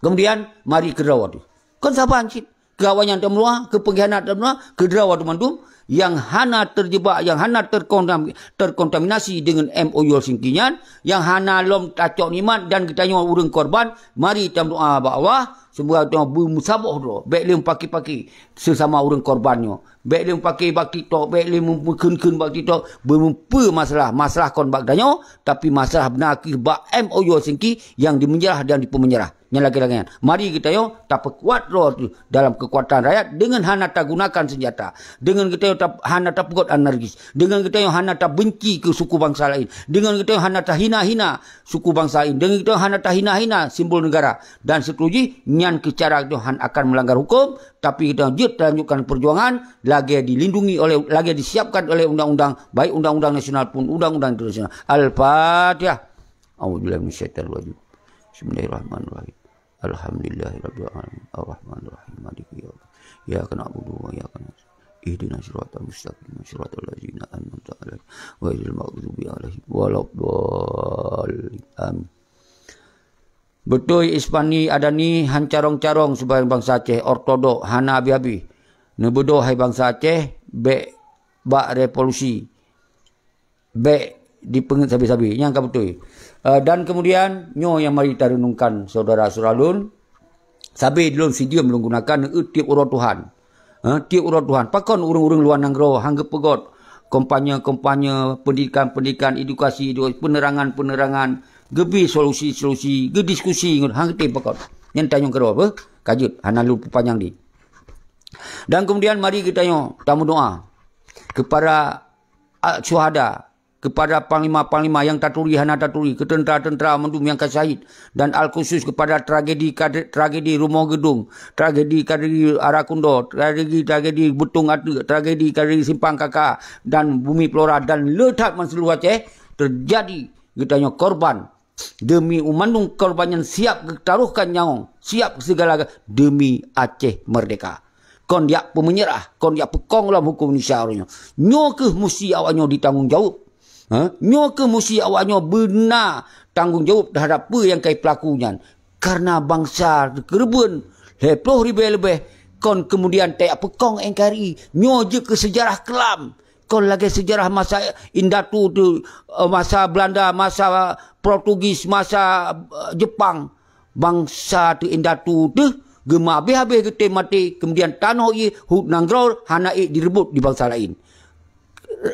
Kemudian mari keudroe tu. Kon saban cit. Keu awaknyan tameudoá, keu peungkhianat tameudoá, keu droe tu mandum nyang hana terjebak, nyang hana terkontam-, terkontaminasi dengan M O U Helsinki nyan, nyang hana lom tacok nikmat dan geutanyoe ureuëng korban, mari tameudoá bak Allah, semoga geutanyoe beumeusaboh droe, bék lé meupaké-paké sesama ureuëng korban nyoe. Bék lé meupaké bak TikTok, bék lé meukheun-kheun bak TikTok, beumeupeue masalah, masalah kon bak geutanyoe, tapi masalah beuna keuh bak M O U Helsinki nyang dimeunyeurah dan dipeumeunyeurah. Nyang lagée-lagée nyan. Mari geutanyoe tapeukuat droe teuh dalam keukuatan rakyat deungon hana tagunakan seunjata. Deungon geutanyoe tap-, hana tapeugot anarkis. Deungon geutanyoe hana tabenci keu suku bansa laén. Deungon geutanyoe hana tahina-hina suku bansa laén. Deungon geutanyoe hana tahina-hina simbol negara. Dan seterusjih, nyan keuh cara geutanyoe hana akan melanggar hukum, tapi geutanyoe jeuet talanjutkan peujuangan lagée dilindungi oleh, lagée disiapkan oleh undang-undang, baik undang-undang nasional pun undang-undang internasional. Al-Fatihah. A'udzubillahi minasyaitonir rajim. Bismillahirrahmanirrahim. Alhamdulillahirabbil alamin. Arrahmanirrahim. Maliki yaumiddin. Iyyaka na'budu wa iyyaka nasta'in. Ihdinas siratal mustaqim. Siratal ladzina an'amta 'alaihim ghairil maghdubi 'alaihim waladdallin. Amin. Beutôi Ispani Adani han carông-carông sibagoe bansa Aceh ortodok hana habéh-habéh. Neubeudoh hai bansa Aceh bék bak revolusi. Bék dipeungeut sabe-sabe. Nyang ka beutôi. Eh, dan kemudian, nyoe nyang mari tareunungkan, syedara-syedara lôn, sabe lôn sideuem lôn gunakan, eh, tieb uroe Tuhan. Eh, tieb uroe Tuhan. Pakon ureuëng-ureuëng luwa nanggroe han geupeugot kampanye-kampanye, pendidikan-pendidikan, edukasi, edu-, penerangan-penerangan, geubri solusi-solusi, geudiskusi ngon han geutem pakon. Nyan tanyong keudroe, beuh, ka jeuet, hana lôn peupanyang di. Dan kemudian mari geutanyoe tameudoá kepada ah, syuhada, kepada panglima-panglima nyang taturi hana taturi, keu teuntra-teuntra mandum nyang ka syahid, dan al khusus kepada tragedi kad-, tragedi Rumoh Geudong, tragedi, tragedi Arakundo, tragedi, tragedi Beutong Ateuk, tragedi, tragedi Simpang Kaka dan Bumi Pelora dan le that meuseuluruh Aceh teujadi geutanyoe korban. Deumi u mandum korban nyan siap geutarohkan nyawöng, siap sigala deumi Aceh meurdehka. Kon jak peumeunyeurah, kon jak peukong lam huköm Indonesia uroe nyoe. Nyoe kheueh musti awaknyoe jitanggong jaweueb. Ha? Nyoe kheueh musti awaknyoe beuna tanggong jaweueb teuhadap peue nyang ka jipeulaku nyan. Kareuna bansa teukeureubeuen lhèe ploh ribèe leubeh kon keumudian tajak peukong N K R I. Nyoe jeuet keu seujarah keulam. Kon lagèe seujarah masa indatu teuh, eh, masa Beulanda, masa Portugis, masa, eh, Jeupang. Bansa teuh indatu teuh geumeuhabéh-habéh geutem maté, keumudian tanoh ié, huköm nanggroe hana ék jireubot di bansa laén.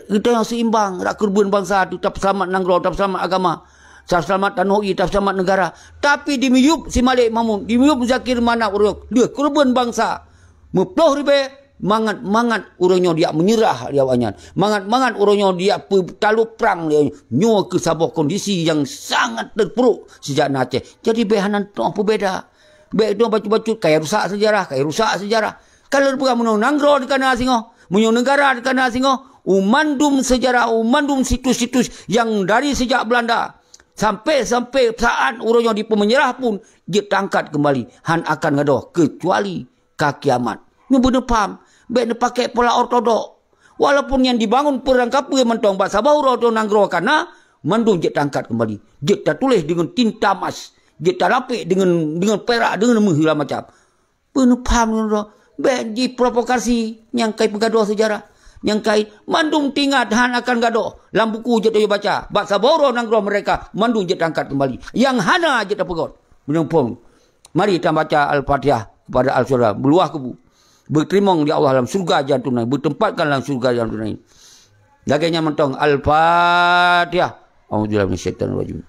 Geutanyoe seimbang, rak keureubeuen bansa teuh, tapeuseulamat nanggroe, tapeuseulamat agama, tapeuseulamat tanoh ié, tapeuseulamat neugara. Tapi dimiyueb si Malik Mahmud, dimiyueb Zakir Manaf uroe nyoe, lheueh keureubeuen bansa. Meuploh ribèe, mangat-mangat uroe nyoe dijak meunyeurah lé awaknyan. Mangat-mangat uroe nyoe dijak peutaloe prang lé awaknyan. Nyoe keuh saboh kondisi nyang sangat teupeuruek sijak na Aceh. Jadi bèk hana teupeubeda. Bèk droe bacut-bacut, kaya rusak seujarah, kaya rusak seujarah. Ka lheueh peugah meunyoe nanggroe teuh ka na singoh, meunyoe neugara teuh ka na singoh, u mandum seujarah, u mandum situs-situs nyang dari sijak Beulanda sampai, sampai saat uroe nyoe jipeumeunyeurah pun jeuet teuangkat keumbali, han akan gadôh keucuali ka kiamat. Nyoe beuneupham, bèk neupakè pola ortodok. Walaupun nyan dibangun peurangkapeue mantong bak saboh uroe droe nanggroe ka na, mandum jeuet teuangkat keumbali. Jeuet tatuléh deungon tinta mas, jeuet talapék deungon, deungon pirak, deungon meuh segala macam. Beuneupham nyoe droe, bèk jiprovokasi nyang ka jipeugadôh seujarah. Nyang kait, mandum teuingat hán akan gadôh. Lam buku jeuet tabaca, bak saboh uroe nanggroe meurdeka, mandum jeuet taangkat keumbali. Nyang hana jeuet tapeugot. Meunyoe phon, mari tabaca Al-Fatihah keupada Al-Surah, beuluwah kubu. Beuteurimong di Allah lam syeuruga jantung laén, beuteumpatkan lam syeuruga jantung laén. Lagée nyan mantong Al-Fatihah. A'udzubillahi minasyaitonirrajim.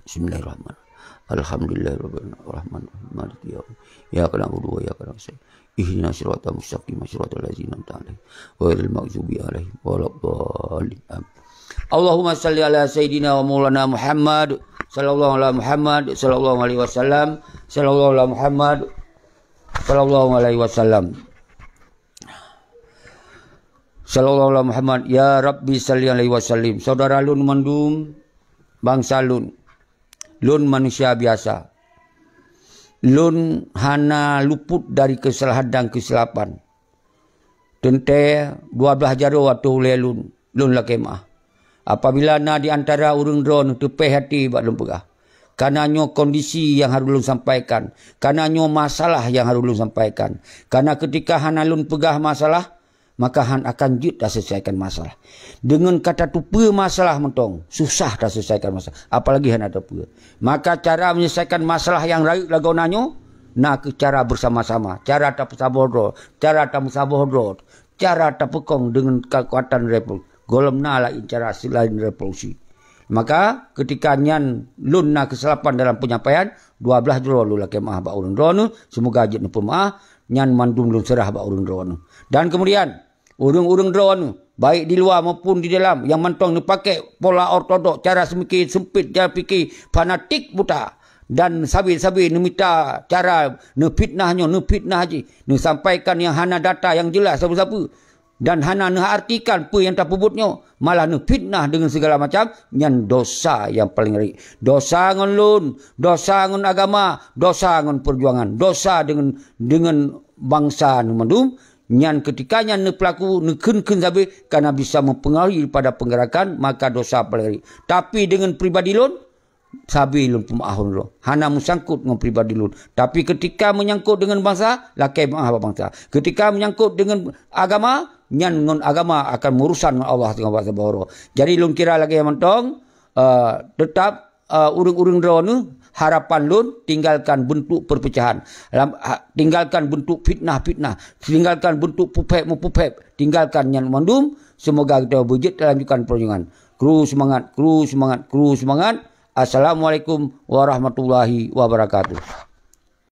Bismillahirrahmanirrahim. Alhamdulillahirabbil alamin. Arrahmanirrahim. Maliki yaumiddin. Iyyaka na'budu wa iyyaka nasta'in. Ihdinas siratal mustaqim, siratal ladzina an'amta 'alaihim, ghairil maghdubi 'alaihim waladdallin. Amin. Allahumma shalli ala sayyidina wa maulana Muhammad, sallallahu ala Muhammad, sallallahu alaihi wasallam, sallallahu ala Muhammad, sallallahu alaihi wasallam. Sallallahu ala Muhammad, ya Rabbi shalli alaihi wasallim. Saudara lôn mandum, bansa lôn. Lôn manusia biasa. Lôn hana luput dari keusalahan dan keusilapan. Teuntée dua blaih jaroe ateueh ulée lôn, lôn lakée meu'ah. Apabila na di antara ureuëng droeneueh teupéh até bak lôn peugah, "Kana nyoe kondisi nyang harôh lôn sampaikan, kana nyoe masalah nyang harôh lôn sampaikan." Kana keutika hana lôn peugah masalah, maka hán akan jeuet taseuleusaikakan masalah. Deungon ka tateupeue masalah mantong, susah taseuleusaikakan masalah, apalagi hana tateupeue. Maka cara menyelesaikan masalah nyang rayeuk lagoe na nyoe, na kheueh cara beusama-sama, cara tapeusaboh droe, cara tameusaboh droe, cara tapeukong deungon keukuatan revolusi. Gohlom na laén cara seulaén revolusi. Maka keutika nyan lôn na keusalapan dalam peunyampaian, dua blaih droe lôn lakée meu'ah bak ureuëng droeneueh, seumoga jeuet neupeumeu'ah, nyan mandum lôn seurah bak ureuëng droeneueh. Dan keumudian, ureuëng-ureuëng droeneueh, baik di luwa maupun di dalam, nyang mantong neupaké pola ortodok, cara seumike seumpit, cara pike fanatik buta, dan sabe-sabe neumita cara neufitnah nyoe, neufitnah jih, neusampaikan nyang hana data nyang jeulaih sapeue-sapeue, dan hana neuartikan peue nyang tapeubuet nyoe, malah neufitnah deungon sigala macam, nyan dosa nyang paleng rayeuk. Dosa ngon lôn, dosa ngon agama, dosa ngon peujuangan, dosa deungon, deungon bansa neuh mandum, nyan keutika nyan neupeulaku, neukheun-kheun sabe, kana bisa mempengaruhi pada peungeurakan, maka dosa paleng rayeuk. Tapi deungon pribadi lôn, sabe lôn peumeu'ah ureuëng droe. Hana meusangkot ngon pribadi lôn. Tapi keutika meunyangkot deungon bansa, lakée meu'ah bak bansa. Keutika meunyangkot deungon agama, nyan ngon agama akan meurusan ngon Allah teungoh bak saboh uroe. Jadi lôn kira lagée nyan mantong, eh, teutap, eh, ureuëng-ureuëng droeneueh, harapan lôn, tinggalkan bentuk perpecahan. Lam, ha, tinggalkan bentuk fitnah-fitnah. Tinggalkan bentuk peuphét-meupeuphét. Tinggalkan nyan mandum. Seumoga geutanyoe beujeuet talanjutkan peujuangan. Kru seumangat, kru seumangat, kru seumangat. Assalamualaikum warahmatullahi wabarakatuh.